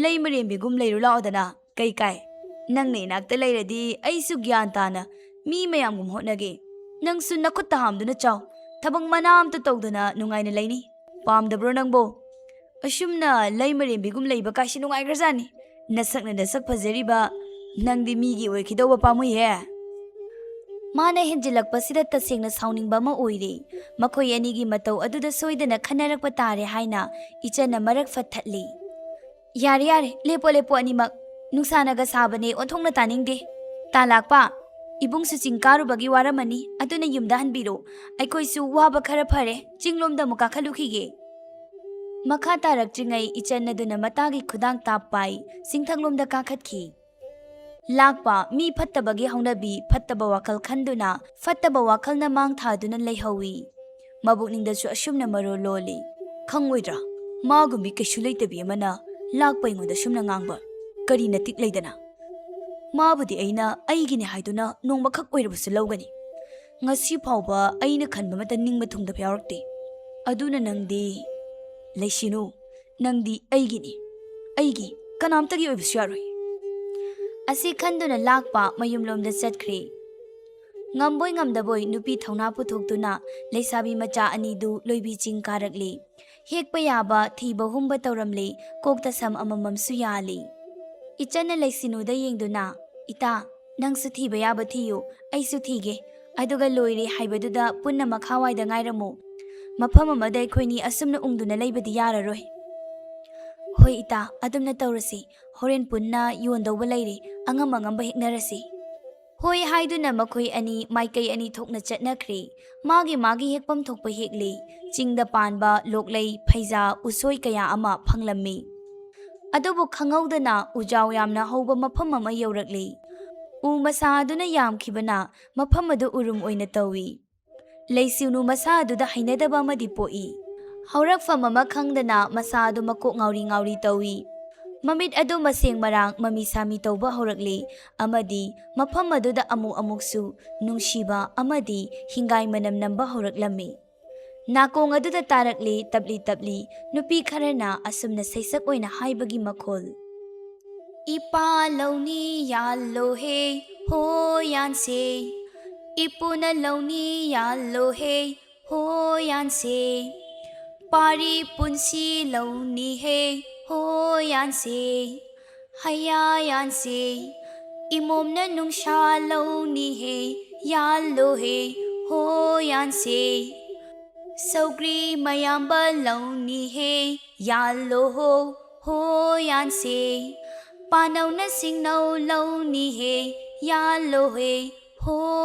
ꯂꯩ ꯃꯔꯦꯝꯕꯤꯒꯨꯝ ꯂꯩꯔꯨ ꯂꯥꯛꯑꯣꯗꯅ꯫ ꯀꯩ ꯀꯥꯏ? ꯅꯪꯅ ꯏꯅꯥꯛꯇ ꯂꯩꯔꯗꯤ ꯑꯩꯁꯨ ꯒ꯭ꯌꯥꯟ ꯇꯥꯅ ꯃꯤ ꯃꯌꯥꯝꯒꯨꯝ ꯍꯣꯠꯅꯒꯦ꯫ ꯅꯪꯁꯨ ꯅꯈꯨꯠꯇ ꯍꯥꯝꯗꯨꯅ ꯆꯥꯎ꯫ ꯊꯕꯛ ꯃꯅꯥ ꯑꯝꯇ ꯇꯧꯗꯅ ꯅꯨꯡꯉꯥꯏꯅ ꯂꯩꯅꯤ꯫ ꯄꯥꯝꯗꯕ꯭ꯔꯣ ꯅꯪꯕꯣ? ꯑꯁꯨꯝꯅ ꯂꯩ ꯃꯔꯦꯝꯕꯤꯒꯨꯝ ꯂꯩꯕ ꯀꯥꯏꯁꯤ ꯅꯨꯡꯉꯥꯏꯈ꯭ꯔꯖꯥꯠꯅꯤ꯫ ꯅꯁꯛꯅ ꯅꯁꯛ ꯐꯖꯔꯤꯕ, ꯅꯪꯗꯤ ꯃꯤꯒꯤ ꯑꯣꯏꯈꯤꯗꯧꯕ ꯄꯥꯝꯃꯨꯏꯍꯦ꯫" ꯃꯥꯅ ꯍꯦꯟꯖꯤꯜꯂꯛꯄꯁꯤꯗ ꯇꯁꯦꯡꯅ ꯁꯥꯎꯅꯤꯡꯕ ꯑꯃ ꯑꯣꯏꯔꯦ꯫ ꯃꯈꯣꯏ ꯑꯅꯤꯒꯤ ꯃꯇꯧ ꯑꯗꯨꯗ ꯁꯣꯏꯗꯅ ꯈꯟꯅꯔꯛꯄ ꯇꯥꯔꯦ ꯍꯥꯏꯅ ꯏꯆꯟꯅ ꯃꯔꯛ ꯐꯠꯊꯠꯂꯤ꯫ "ꯌꯥꯔꯦ, ꯌꯥꯔꯦ, ꯂꯦꯞꯄꯣ, ꯂꯦꯞꯄꯣ ꯑꯅꯤꯃꯛ꯫ ꯅꯨꯡꯁꯥꯅꯒ ꯁꯥꯕꯅꯦ, ꯑꯣꯟꯊꯣꯛꯅ ꯇꯥꯅꯤꯡꯗꯦ꯫ ꯇꯥ ꯂꯥꯛꯄ, ꯏꯕꯨꯡꯁꯨ ꯆꯤꯡ ꯀꯥꯔꯨꯕꯒꯤ ꯋꯥꯔꯝꯃꯅꯤ, ꯑꯗꯨꯅ ꯌꯨꯝꯗ ꯍꯟꯕꯤꯔꯣ꯫ ꯑꯩꯈꯣꯏꯁꯨ ꯋꯥꯕ ꯈꯔ ꯐꯔꯦ, ꯆꯤꯡꯂꯣꯝꯗ ꯑꯃꯨꯛ ꯀꯥꯈꯠꯂꯨꯈꯤꯒꯦ꯫" ꯃꯈꯥ ꯇꯥꯔꯛꯇ꯭ꯔꯤꯉꯩ ꯏꯆꯟ ꯑꯗꯨꯅ ꯃꯇꯥꯒꯤ ꯈꯨꯗꯥꯡ ꯇꯥꯞ ꯄꯥꯏ ꯆꯤꯡꯊꯛꯂꯣꯝꯗ ꯀꯥꯈꯠꯈꯤ꯫ ꯂꯥꯛꯄ ꯃꯤ ꯐꯠꯇꯕꯒꯤ ꯍꯧꯅꯕꯤ, ꯐꯠꯇꯕ ꯋꯥꯈꯜ ꯈꯟꯗꯨꯅ ꯐꯠꯇꯕ ꯋꯥꯈꯜꯅ ꯃꯥꯡ ꯊꯥꯗꯨꯅ ꯂꯩꯍꯧꯏ꯫ ꯃꯕꯨꯛꯅꯤꯡꯗꯁꯨ ꯑꯁꯨꯝꯅ ꯃꯔꯣꯜ ꯂꯣꯜꯂꯤ꯫ ꯈꯪꯉꯣꯏꯗ꯭ꯔꯥ? ꯃꯥꯒꯨꯝꯕꯤ ꯀꯩꯁꯨ ꯂꯩꯇꯕꯤ ꯑꯃꯅ ꯂꯥꯛꯄ ꯑꯩꯉꯣꯟꯗ ꯁꯨꯝꯅ ꯉꯥꯡꯕ ꯀꯔꯤ ꯅꯇꯤꯛ ꯂꯩꯗꯅ? ꯃꯥꯕꯨꯗꯤ ꯑꯩꯅ ꯑꯩꯒꯤꯅꯦ ꯍꯥꯏꯗꯨꯅ ꯅꯣꯡꯃꯈꯛ ꯑꯣꯏꯔꯕꯁꯨ ꯂꯧꯒꯅꯤ꯫ ꯉꯁꯤ ꯐꯥꯎꯕ ꯑꯩꯅ ꯈꯟꯕ ꯑꯃꯠꯇ ꯅꯤꯡꯕ ꯊꯨꯡꯗꯕ ꯌꯥꯎꯔꯛꯇꯦ꯫ ꯑꯗꯨꯅ ꯅꯪꯗꯤ ꯂꯩꯁꯤꯅꯨ, ꯅꯪꯗꯤ ꯑꯩꯒꯤꯅꯤ, ꯑꯩꯒꯤ ꯀꯅꯥꯝꯇꯒꯤ ꯑꯣꯏꯕꯁꯨ ꯌꯥꯔꯣꯏ꯫ ꯑꯁꯤ ꯈꯟꯗꯨꯅ ꯂꯥꯛꯄ ꯃꯌꯨꯝꯂꯣꯝꯗ ꯆꯠꯈ꯭ꯔꯦ꯫ ꯉꯝꯕꯣꯏ ꯉꯝꯗꯕꯣꯏ ꯅꯨꯄꯤ ꯊꯧꯅꯥ ꯄꯨꯊꯣꯛꯇꯨꯅ ꯂꯩꯁꯥꯕꯤ ꯃꯆꯥ ꯑꯅꯤꯗꯨ ꯂꯣꯏꯕꯤ ꯆꯤꯡ ꯀꯥꯔꯛꯂꯤ꯫ ꯍꯦꯛꯄ ꯌꯥꯕ ꯊꯤꯕ ꯍꯨꯝꯕ ꯇꯧꯔꯝꯂꯤ, ꯀꯣꯛꯇ ꯁꯝ ꯑꯃꯃꯝꯁꯨ ꯌꯥꯜꯂꯤ꯫ ꯏꯆꯟꯅ ꯂꯩꯁꯤꯅꯨꯗ ꯌꯦꯡꯗꯨꯅ, "ꯏꯇꯥ, ꯅꯪꯁꯨ ꯊꯤꯕ ꯌꯥꯕ ꯊꯤꯌꯨ, ꯑꯩꯁꯨ ꯊꯤꯒꯦ꯫ ꯑꯗꯨꯒ ꯂꯣꯏꯔꯦ ꯍꯥꯏꯕꯗꯨꯗ ꯄꯨꯟꯅ ꯃꯈꯥꯋꯥꯏꯗ ꯉꯥꯏꯔꯝꯃꯨ꯫ ꯃꯐꯝ ꯑꯃꯗ ꯑꯩꯈꯣꯏꯅꯤ ꯑꯁꯨꯝꯅ ꯎꯪꯗꯨꯅ ꯂꯩꯕꯗꯤ ꯌꯥꯔꯔꯣꯏ꯫" "ꯍꯣꯏ ꯏꯇꯥ, ꯑꯗꯨꯝꯅ ꯇꯧꯔꯁꯤ꯫ ꯍꯣꯔꯦꯟ ꯄꯨꯟꯅ ꯌꯣꯟꯗꯧꯕ ꯂꯩꯔꯦ, ꯑꯉꯝ ꯑꯉꯝꯕ ꯍꯦꯛꯅꯔꯁꯤ꯫" ꯍꯣꯏ ꯍꯥꯏꯗꯨꯅ ꯃꯈꯣꯏ ꯑꯅꯤ ꯃꯥꯏꯀꯩ ꯑꯅꯤ ꯊꯣꯛꯅ ꯆꯠꯅꯈ꯭ꯔꯦ꯫ ꯃꯥꯒꯤ ꯃꯥꯒꯤ ꯍꯦꯛꯐꯝ ꯊꯣꯛꯄ ꯍꯦꯛꯂꯤ꯫ ꯆꯤꯡꯗ ꯄꯥꯟꯕ ꯂꯣꯛꯂꯩ, ꯐꯩꯖꯥ, ꯎꯁꯣꯏ ꯀꯌꯥ ꯑꯃ ꯐꯪꯂꯝꯃꯤ꯫ ꯑꯗꯨꯕꯨ ꯈꯪꯍꯧꯗꯅ ꯎꯖꯥꯎ ꯌꯥꯝꯅ ꯍꯧꯕ ꯃꯐꯝ ꯑꯃ ꯌꯧꯔꯛꯂꯤ꯫ ꯎ ꯃꯁꯥ ꯑꯗꯨꯅ ꯌꯥꯝꯈꯤꯕꯅ ꯃꯐꯝ ꯑꯗꯨ ꯎꯔꯨꯝ ꯑꯣꯏꯅ ꯇꯧꯏ꯫ ꯂꯩꯁꯤꯅꯨ ꯃꯁꯥ ꯑꯗꯨꯗ ꯍꯩꯅꯗꯕ ꯑꯃꯗꯤ ꯄꯣꯛꯏ꯫ ꯍꯧꯔꯛꯐꯝ ꯑꯃ ꯈꯪꯗꯅ ꯃꯁꯥ ꯑꯗꯨ ꯃꯀꯣꯛ ꯉꯥꯎꯔꯤ ꯉꯥꯎꯔꯤ ꯇꯧꯏ꯫ ꯃꯃꯤꯠ ꯑꯗꯨ ꯃꯁꯦꯡ ꯃꯔꯥꯡ ꯃꯃꯤ ꯁꯥꯃꯤ ꯇꯧꯕ ꯍꯧꯔꯛꯂꯤ, ꯑꯃꯗꯤ ꯃꯐꯝ ꯑꯗꯨꯗ ꯑꯃꯨꯛ ꯑꯃꯨꯛꯁꯨ ꯅꯨꯡꯁꯤꯕ ꯑꯃꯗꯤ ꯍꯤꯡꯒꯥꯏ ꯃꯅꯝ ꯅꯝꯕ ꯍꯧꯔꯛꯂꯝꯃꯤ꯫ ꯅꯥꯀꯣꯡ ꯑꯗꯨꯗ ꯇꯥꯔꯛꯂꯤ ꯇꯞꯂꯤ ꯇꯞꯂꯤ ꯅꯨꯄꯤ ꯈꯔꯅ ꯑꯁꯨꯝꯅ ꯁꯩꯁꯛ ꯑꯣꯏꯅ ꯍꯥꯏꯕꯒꯤ ꯃꯈꯣꯜ꯫ "ꯏꯄꯥ ꯂꯧꯅꯤ ꯌꯥꯜꯂꯣ ꯍꯦ, ꯍꯣ ꯌꯥꯟꯁꯦ꯫ ꯏꯄꯨꯅ ꯂꯧꯅꯤ ꯌꯥꯜꯂꯣ ꯍꯦ, ꯍꯣ ꯌꯥꯟꯁꯦ꯫ ꯄꯥꯔꯤ ꯄꯨꯟꯁꯤ ꯂꯧꯅꯤ ꯍꯦ, ꯍꯣ ꯌꯥꯟꯁꯦ꯫ ꯍꯌꯥ ꯌꯥꯟꯁꯦ꯫ ꯏꯃꯣꯝꯅ ꯅꯨꯡꯁꯥ ꯂꯧꯅꯤ ꯍꯦ, ꯌꯥꯜꯂꯣ ꯍꯦ, ꯍꯣ ꯌꯥꯟꯁꯦ꯫ ꯁꯧꯒ꯭ꯔꯤ ꯃꯌꯥꯝꯕ ꯂꯧꯅꯤ ꯍꯦ, ꯌꯥꯜꯂꯣ ꯍꯣ, ꯍꯣ ꯌꯥꯟꯁꯦ꯫ ꯄꯥꯅꯧꯅ ꯁꯤꯡꯅꯧ ꯂꯧꯅꯤ ꯍꯦ, ꯌꯥꯜꯂꯣ ꯍꯦ, ꯍꯣ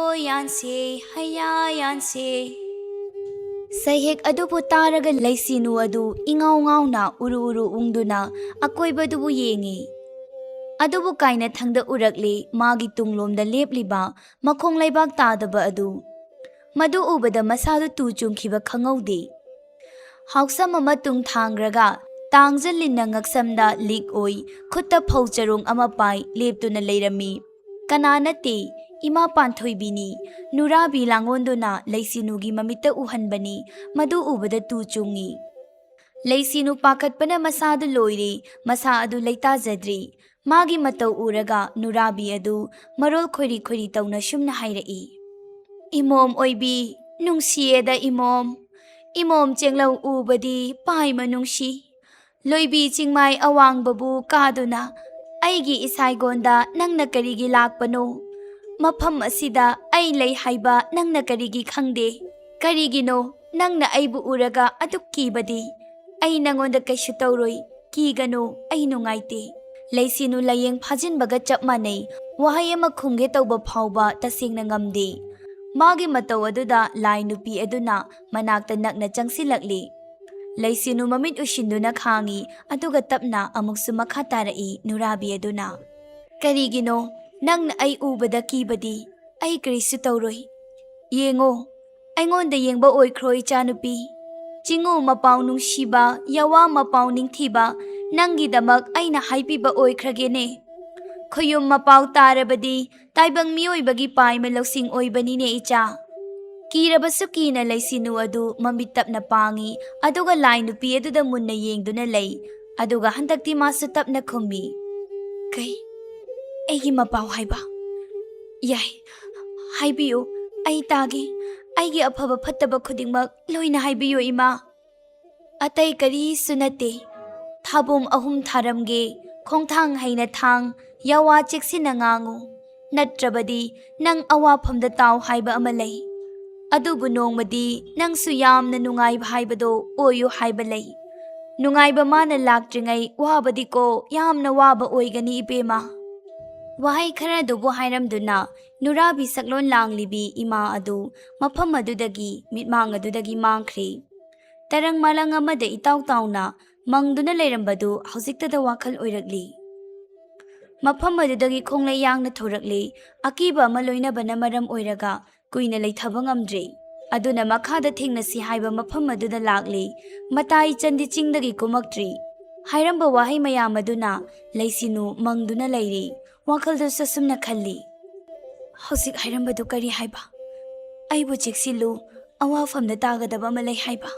ꯌꯥꯟꯁꯦ, ꯍꯌꯥ ꯌꯥꯟꯁꯦ꯫ ꯁꯩꯍꯦꯛ ꯑꯗꯨꯕꯨ ꯇꯥꯔꯒ ꯂꯩꯁꯤꯅꯨ ꯑꯗꯨ ꯏꯉꯥꯎ ꯉꯥꯎꯅ ꯎꯔꯨ ꯎꯔꯨ ꯎꯪꯗꯨꯅ ꯑꯀꯣꯏꯕꯗꯨꯕꯨ ꯌꯦꯡꯉꯤ꯫ ꯑꯗꯨꯕꯨ ꯀꯥꯏꯅꯊꯪꯗ ꯎꯔꯛꯂꯤ ꯃꯥꯒꯤ ꯇꯨꯡꯂꯣꯝꯗ ꯂꯦꯞꯂꯤꯕ ꯃꯈꯣꯡ ꯂꯩꯕꯥꯛ ꯇꯥꯗꯕ ꯑꯗꯨ꯫ ꯃꯗꯨ ꯎꯕꯗ ꯃꯁꯥꯗꯨ ꯇꯨ ꯆꯨꯡꯈꯤꯕ ꯈꯪꯍꯧꯗꯦ꯫ ꯍꯥꯎꯁꯝ ꯑꯃ ꯇꯨꯡ ꯊꯥꯡꯈ꯭ꯔꯒ ꯇꯥꯡꯖ ꯂꯤꯟꯅ ꯉꯛꯁꯝꯗ ꯂꯤꯛ ꯑꯣꯏ, ꯈꯨꯠꯇ ꯐꯧ ꯆꯔꯣꯡ ꯑꯃ ꯄꯥꯏ ꯂꯦꯞꯇꯨꯅ ꯂꯩꯔꯝꯃꯤ꯫ ꯀꯅꯥ ꯅꯠꯇꯦ, ꯏꯃꯥ ꯄꯥꯟꯊꯣꯏꯕꯤꯅꯤ꯫ ꯅꯨꯔꯥꯕꯤ ꯂꯥꯡꯑꯣꯟꯗꯨꯅ ꯂꯩꯁꯤꯅꯨꯒꯤ ꯃꯃꯤꯠꯇ ꯎꯍꯟꯕꯅꯤ꯫ ꯃꯗꯨ ꯎꯕꯗ ꯇꯨ ꯆꯨꯡꯉꯤ꯫ ꯂꯩꯁꯤꯅꯨ ꯄꯥꯈꯠꯄꯅ ꯃꯁꯥꯗꯨ ꯂꯣꯏꯔꯦ, ꯃꯁꯥ ꯑꯗꯨ ꯂꯩꯇꯥꯖꯗ꯭ꯔꯤ꯫ ꯃꯥꯒꯤ ꯃꯇꯧ ꯎꯔꯒ ꯅꯨꯔꯥꯕꯤ ꯑꯗꯨ ꯃꯔꯣꯜ ꯈꯣꯏꯔꯤ ꯈꯣꯏꯔꯤ ꯇꯧꯅ ꯁꯨꯝꯅ ꯍꯥꯏꯔꯛꯏ, "ꯏꯃꯣꯝ ꯑꯣꯏꯕꯤ, ꯅꯨꯡꯁꯤꯌꯦꯗ ꯏꯃꯣꯝ꯫ ꯏꯃꯣꯝ ꯆꯦꯡꯂꯧ ꯎꯕꯗꯤ ꯄꯥꯏꯃ ꯅꯨꯡꯁꯤ꯫ ꯂꯣꯏꯕꯤ ꯆꯤꯡꯃꯥꯏ ꯑꯋꯥꯡꯕꯕꯨ ꯀꯥꯗꯨꯅ ꯑꯩꯒꯤ ꯏꯁꯥꯏꯒꯣꯟꯗ ꯅꯪꯅ ꯀꯔꯤꯒꯤ ꯂꯥꯛꯄꯅꯣ? ꯃꯐꯝ ꯑꯁꯤꯗ ꯑꯩ ꯂꯩ ꯍꯥꯏꯕ ꯅꯪꯅ ꯀꯔꯤꯒꯤ ꯈꯪꯗꯦ? ꯀꯔꯤꯒꯤꯅꯣ ꯅꯪꯅ ꯑꯩꯕꯨ ꯎꯔꯒ ꯑꯗꯨꯛ ꯀꯤꯕꯗꯤ? ꯑꯩ ꯅꯪꯉꯣꯟꯗ ꯀꯩꯁꯨ ꯇꯧꯔꯣꯏ, ꯀꯤꯒꯅꯨ, ꯑꯩ ꯅꯨꯡꯉꯥꯏꯇꯦ꯫" ꯂꯩꯁꯤꯅꯨ ꯂꯥꯏꯌꯦꯡ ꯐꯥꯖꯤꯟꯕꯒ ꯆꯞ ꯃꯥꯟꯅꯩ꯫ ꯋꯥꯍꯩ ꯑꯃ ꯈꯨꯝꯒꯦ ꯇꯧꯕ ꯐꯥꯎꯕ ꯇꯁꯦꯡꯅ ꯉꯝꯗꯦ꯫ ꯃꯥꯒꯤ ꯃꯇꯧ ꯑꯗꯨꯗ ꯂꯥꯏ ꯅꯨꯄꯤ ꯑꯗꯨꯅ ꯃꯅꯥꯛꯇ ꯅꯛꯅ ꯆꯪꯁꯤꯜꯂꯛꯂꯤ꯫ ꯂꯩꯁꯤꯅꯨ ꯃꯃꯤꯠ ꯎꯏꯁꯤꯟꯗꯨꯅ ꯈꯥꯡꯉꯤ, ꯑꯗꯨꯒ ꯇꯞꯅ ꯑꯃꯨꯛꯁꯨ ꯃꯈꯥ ꯇꯥꯔꯛꯏ ꯅꯨꯔꯥꯕꯤ ꯑꯗꯨꯅ, "ꯀꯔꯤꯒꯤꯅꯣ ꯅꯪꯅ ꯑꯩ ꯎꯕꯗ ꯀꯤꯕꯗꯤ? ꯑꯩ ꯀꯔꯤꯁꯨ ꯇꯧꯔꯣꯏ꯫ ꯌꯦꯡꯉꯣ, ꯑꯩꯉꯣꯟꯗ ꯌꯦꯡꯕ ꯑꯣꯏꯈ꯭ꯔꯣ ꯏꯆꯥꯅꯨꯄꯤ꯫ ꯆꯤꯡꯉꯨ ꯃꯄꯥꯎ ꯅꯨꯡꯁꯤꯕ, ꯌꯥꯋꯥ ꯃꯄꯥꯎ ꯅꯤꯡꯊꯤꯕ, ꯅꯪꯒꯤꯗꯃꯛ ꯑꯩꯅ ꯍꯥꯏꯕꯤꯕ ꯑꯣꯏꯈ꯭ꯔꯒꯦꯅꯦ꯫ ꯈꯨꯌꯨꯝ ꯃꯄꯥꯎ ꯇꯥꯔꯕꯗꯤ ꯇꯥꯏꯕꯪ ꯃꯤꯑꯣꯏꯕꯒꯤ ꯄꯥꯏꯃ ꯂꯧꯁꯤꯡ ꯑꯣꯏꯕꯅꯤꯅꯦ ꯏꯆꯥ꯫" ꯀꯤꯔꯕꯁꯨ ꯀꯤꯅ ꯂꯩꯁꯤꯅꯨ ꯑꯗꯨ ꯃꯃꯤꯠ ꯇꯞꯅ ꯄꯥꯡꯉꯤ, ꯑꯗꯨꯒ ꯂꯥꯏ ꯅꯨꯄꯤ ꯑꯗꯨꯗ ꯃꯨꯟꯅ ꯌꯦꯡꯗꯨꯅ ꯂꯩ꯫ ꯑꯗꯨꯒ ꯍꯟꯗꯛꯇꯤ ꯃꯥꯁꯨ ꯇꯞꯅ ꯈꯨꯝꯃꯤ, "ꯀꯩ? ꯑꯩꯒꯤ ꯃꯄꯥꯎ ꯍꯥꯏꯕ? ꯌꯥꯏ, ꯍꯥꯏꯕꯤꯌꯨ, ꯑꯩ ꯇꯥꯒꯦ꯫ ꯑꯩꯒꯤ ꯑꯐꯕ ꯐꯠꯇꯕ ꯈꯨꯗꯤꯡꯃꯛ ꯂꯣꯏꯅ ꯍꯥꯏꯕꯤꯌꯨ ꯏꯃꯥ꯫" "ꯑꯇꯩ ꯀꯔꯤꯁꯨ ꯅꯠꯇꯦ꯫ ꯊꯥꯕꯨꯝ ꯑꯍꯨꯝ ꯊꯥꯔꯝꯒꯦ, ꯈꯣꯡꯊꯥꯡ ꯍꯩꯅ ꯊꯥꯡ, ꯌꯥꯋꯥ ꯆꯦꯛꯁꯤꯟꯅ ꯉꯥꯡꯉꯨ꯫ ꯅꯠꯇ꯭ꯔꯕꯗꯤ ꯅꯪ ꯑꯋꯥꯐꯝꯗ ꯇꯥꯎ ꯍꯥꯏꯕ ꯑꯃ ꯂꯩ꯫ ꯑꯗꯨꯕꯨ ꯅꯣꯡꯃꯗꯤ ꯅꯪꯁꯨ ꯌꯥꯝꯅ ꯅꯨꯡꯉꯥꯏꯕ ꯍꯥꯏꯕꯗꯣ ꯑꯣꯏꯌꯨ ꯍꯥꯏꯕ ꯂꯩ꯫ ꯅꯨꯡꯉꯥꯏꯕ ꯃꯥꯅ ꯂꯥꯛꯇ꯭ꯔꯤꯉꯩ ꯋꯥꯕꯗꯤꯀꯣ ꯌꯥꯝꯅ ꯋꯥꯕ ꯑꯣꯏꯒꯅꯤ ꯏꯕꯦꯝꯃ꯫" ꯋꯥꯍꯩ ꯈꯔ ꯑꯗꯨꯕꯨ ꯍꯥꯏꯔꯝꯗꯨꯅ ꯅꯨꯔꯥꯕꯤ ꯁꯛꯂꯣꯟ ꯂꯥꯡꯂꯤꯕꯤ ꯏꯃꯥ ꯑꯗꯨ ꯃꯐꯝ ꯑꯗꯨꯗꯒꯤ, ꯃꯤꯠꯃꯥꯡ ꯑꯗꯨꯗꯒꯤ ꯃꯥꯡꯈ꯭ꯔꯦ꯫ ꯇꯔꯪ ꯃꯥꯂꯪ ꯑꯃꯗ ꯏꯇꯥꯎ ꯇꯥꯎꯅ ꯃꯪꯗꯨꯅ ꯂꯩꯔꯝꯕꯗꯨ ꯍꯧꯖꯤꯛꯇꯗ ꯋꯥꯈꯜ ꯑꯣꯏꯔꯛꯂꯤ꯫ ꯃꯐꯝ ꯑꯗꯨꯗꯒꯤ ꯈꯣꯡꯂꯩ ꯌꯥꯡꯅ ꯊꯣꯔꯛꯂꯦ꯫ ꯑꯀꯤꯕ ꯑꯃ ꯂꯣꯏꯅꯕꯅ ꯃꯔꯝ ꯑꯣꯏꯔꯒ ꯀꯨꯏꯅ ꯂꯩꯊꯕ ꯉꯝꯗ꯭ꯔꯦ꯫ ꯑꯗꯨꯅ ꯃꯈꯥꯗ ꯊꯦꯡꯅꯁꯤ ꯍꯥꯏꯕ ꯃꯐꯝ ꯑꯗꯨꯗ ꯂꯥꯛꯂꯦ꯫ ꯃꯇꯥ ꯏꯆꯟꯗꯤ ꯆꯤꯡꯗꯒꯤ ꯀꯨꯝꯃꯛꯇ꯭ꯔꯤ꯫ ꯍꯥꯏꯔꯝꯕ ꯋꯥꯍꯩ ꯃꯌꯥꯝ ꯑꯗꯨꯅ ꯂꯩꯁꯤꯅꯨ ꯃꯪꯗꯨꯅ ꯂꯩꯔꯦ꯫ ꯋꯥꯈꯜꯗꯨꯁꯨ ꯑꯁꯨꯝꯅ ꯈꯜꯂꯤ, "ꯍꯧꯖꯤꯛ ꯍꯥꯏꯔꯝꯕꯗꯨ ꯀꯔꯤ ꯍꯥꯏꯕ? ꯑꯩꯕꯨ ꯆꯦꯛꯁꯤꯜꯂꯨ, ꯑꯋꯥꯐꯝꯗ ꯇꯥꯒꯗꯕ ꯑꯃ ꯂꯩ ꯍꯥꯏꯕ꯫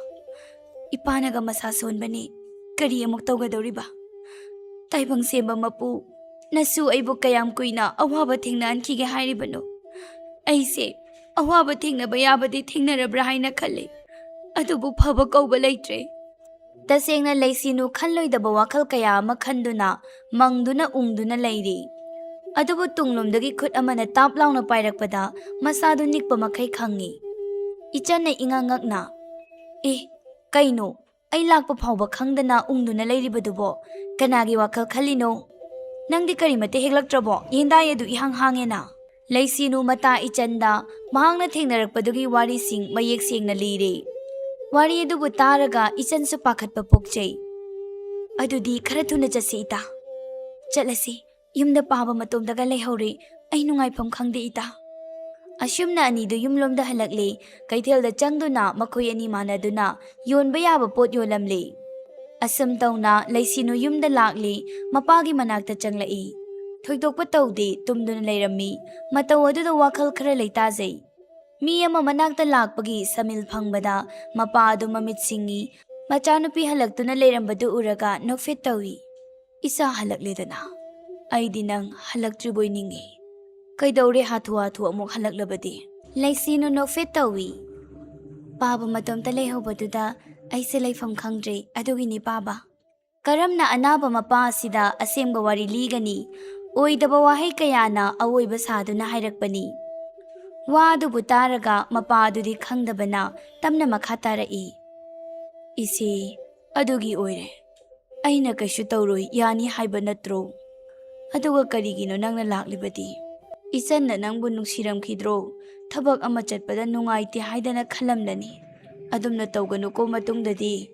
ꯏꯄꯥꯅꯒ ꯃꯁꯥ ꯁꯣꯟꯕꯅꯤ, ꯀꯔꯤ ꯑꯃꯨꯛ ꯇꯧꯒꯗꯧꯔꯤꯕ? ꯇꯥꯏꯕꯪ ꯁꯦꯝꯕ ꯃꯄꯨ, ꯅꯁꯨ ꯑꯩꯕꯨ ꯀꯌꯥꯝ ꯀꯨꯏꯅ ꯑꯋꯥꯕ ꯊꯦꯡꯅꯍꯟꯈꯤꯒꯦ ꯍꯥꯏꯔꯤꯕꯅꯣ? ꯑꯩꯁꯦ ꯑꯋꯥꯕ ꯊꯦꯡꯅꯕ ꯌꯥꯕꯗꯤ ꯊꯦꯡꯅꯔꯕ꯭ꯔꯥ ꯍꯥꯏꯅ ꯈꯜꯂꯤ, ꯑꯗꯨꯕꯨ ꯐꯕ ꯀꯧꯕ ꯂꯩꯇ꯭ꯔꯦ꯫" ꯇꯁꯦꯡꯅ ꯂꯩꯁꯤꯅꯨ ꯈꯜꯂꯣꯏꯗꯕ ꯋꯥꯈꯜ ꯀꯌꯥ ꯑꯃ ꯈꯟꯗꯨꯅ ꯃꯪꯗꯨꯅ ꯎꯪꯗꯨꯅ ꯂꯩꯔꯤ꯫ ꯑꯗꯨꯕꯨ ꯇꯨꯡꯂꯣꯝꯗꯒꯤ ꯈꯨꯠ ꯑꯃꯅ ꯇꯥꯞ ꯂꯥꯎꯅ ꯄꯥꯏꯔꯛꯄꯗ ꯃꯁꯥꯗꯨ ꯅꯤꯛꯄ ꯃꯈꯩ ꯈꯪꯉꯤ꯫ ꯏꯆꯟꯅ ꯏꯉꯛ ꯉꯛꯅ, "ꯑꯦ, ꯀꯩꯅꯣ? ꯑꯩ ꯂꯥꯛꯄ ꯐꯥꯎꯕ ꯈꯪꯗꯅ ꯎꯪꯗꯨꯅ ꯂꯩꯔꯤꯕꯗꯨꯕꯣ? ꯀꯅꯥꯒꯤ ꯋꯥꯈꯜ ꯈꯜꯂꯤꯅꯣ? ꯅꯪꯗꯤ ꯀꯔꯤꯃꯠꯇ ꯍꯦꯛꯂꯛꯇ꯭ꯔꯕꯣ? ꯌꯦꯟꯗꯥꯏ ꯑꯗꯨ ꯏꯍꯥꯡ ꯍꯥꯡꯉꯦꯅ?" ꯂꯩꯁꯤꯅꯨ ꯃꯇꯥ ꯏꯆꯟꯗ ꯃꯍꯥꯛꯅ ꯊꯦꯡꯅꯔꯛꯄꯗꯨꯒꯤ ꯋꯥꯔꯤꯁꯤꯡ ꯃꯌꯦꯛ ꯁꯦꯡꯅ ꯂꯤꯔꯦ꯫ ꯋꯥꯔꯤ ꯑꯗꯨꯕꯨ ꯇꯥꯔꯒ ꯏꯆꯟꯁꯨ ꯄꯥꯈꯠꯄ ꯄꯣꯛꯆꯩ꯫ "ꯑꯗꯨꯗꯤ ꯈꯔ ꯊꯨꯅ ꯆꯠꯁꯤ ꯏꯇꯥ꯫ ꯆꯠꯂꯁꯤ꯫ ꯌꯨꯝꯗ ꯄꯥꯕ ꯃꯇꯣꯝꯇꯒ ꯂꯩꯍꯧꯔꯦ꯫ ꯑꯩ ꯅꯨꯡꯉꯥꯏꯐꯝ ꯈꯪꯗꯦ ꯏꯇꯥ꯫" ꯑꯁꯨꯝꯅ ꯑꯅꯤꯗꯨ ꯌꯨꯝꯂꯣꯝꯗ ꯍꯜꯂꯛꯂꯦ꯫ ꯀꯩꯊꯦꯜꯗ ꯆꯪꯗꯨꯅ ꯃꯈꯣꯏ ꯑꯅꯤ ꯃꯥꯟꯅꯗꯨꯅ ꯌꯣꯟꯕ ꯌꯥꯕ ꯄꯣꯠ ꯌꯣꯜꯂꯝꯂꯦ꯫ ꯑꯁꯨꯝ ꯇꯧꯅ ꯂꯩꯁꯤꯅꯨ ꯌꯨꯝꯗ ꯂꯥꯛꯂꯦ꯫ ꯃꯄꯥꯒꯤ ꯃꯅꯥꯛꯇ ꯆꯪꯂꯛꯏ꯫ ꯊꯣꯏꯗꯣꯛꯄ ꯇꯧꯗꯦ, ꯇꯨꯝꯗꯨꯅ ꯂꯩꯔꯝꯃꯤ꯫ ꯃꯇꯧ ꯑꯗꯨꯗ ꯋꯥꯈꯜ ꯈꯔ ꯂꯩꯇꯥꯖꯩ꯫ ꯃꯤ ꯑꯃ ꯃꯅꯥꯛꯇ ꯂꯥꯛꯄꯒꯤ ꯁꯃꯤꯜ ꯐꯪꯕꯗ ꯃꯄꯥ ꯑꯗꯨ ꯃꯃꯤꯠ ꯁꯤꯡꯉꯤ꯫ ꯃꯆꯥꯅꯨꯄꯤ ꯍꯜꯂꯛꯇꯨꯅ ꯂꯩꯔꯝꯕꯗꯨ ꯎꯔꯒ ꯅꯣꯛꯐꯦꯠ ꯇꯧꯏ꯫ "ꯏꯆꯥ ꯍꯜꯂꯛꯂꯦꯗꯅ꯫ ꯑꯩꯗꯤ ꯅꯪ ꯍꯜꯂꯛꯇ꯭ꯔꯤꯕꯣꯏ ꯅꯤꯡꯉꯤ꯫ ꯀꯩꯗꯧꯔꯦ ꯍꯥꯊꯨ ꯍꯥꯊꯨ ꯑꯃꯨꯛ ꯍꯜꯂꯛꯂꯕꯗꯤ?" ꯂꯩꯁꯤꯅꯨ ꯅꯣꯛꯐꯦꯠ ꯇꯧꯏ꯫ "ꯄꯥꯕ ꯃꯇꯣꯝꯇ ꯂꯩꯍꯧꯕꯗꯨꯗ ꯑꯩꯁꯦ ꯂꯩꯐꯝ ꯈꯪꯗ꯭ꯔꯦ, ꯑꯗꯨꯒꯤꯅꯤ ꯄꯥꯕ꯫" ꯀꯔꯝꯅ ꯑꯅꯥꯕ ꯃꯄꯥ ꯑꯁꯤꯗ ꯑꯁꯦꯡꯕ ꯋꯥꯔꯤ ꯂꯤꯒꯅꯤ? ꯑꯣꯏꯗꯕ ꯋꯥꯍꯩ ꯀꯌꯥꯅ ꯑꯑꯣꯏꯕ ꯁꯥꯗꯨꯅ ꯍꯥꯏꯔꯛꯄꯅꯤ꯫ ꯋꯥ ꯑꯗꯨꯕꯨ ꯇꯥꯔꯒ ꯃꯄꯥ ꯑꯗꯨꯗꯤ ꯈꯪꯗꯕꯅ ꯇꯞꯅ ꯃꯈꯥ ꯇꯥꯔꯛꯏ꯫ "ꯏꯆꯦ, ꯑꯗꯨꯒꯤ ꯑꯣꯏꯔꯦ꯫ ꯑꯩꯅ ꯀꯩꯁꯨ ꯇꯧꯔꯣꯏ, ꯌꯥꯅꯤ ꯍꯥꯏꯕ ꯅꯠꯇ꯭ꯔꯣ? ꯑꯗꯨꯒ ꯀꯔꯤꯒꯤꯅꯣ ꯅꯪꯅ ꯂꯥꯛꯂꯤꯕꯗꯤ? ꯏꯆꯟꯅ ꯅꯪꯕꯨ ꯅꯨꯡꯁꯤꯔꯝꯈꯤꯗ꯭ꯔꯣ? ꯊꯕꯛ ꯑꯃ ꯆꯠꯄꯗ ꯅꯨꯡꯉꯥꯏꯇꯦ ꯍꯥꯏꯗꯅ ꯈꯜꯂꯝꯂꯅꯤ꯫ ꯑꯗꯨꯝꯅ ꯇꯧꯒꯅꯨꯀꯣ ꯃꯇꯨꯡꯗꯗꯤ꯫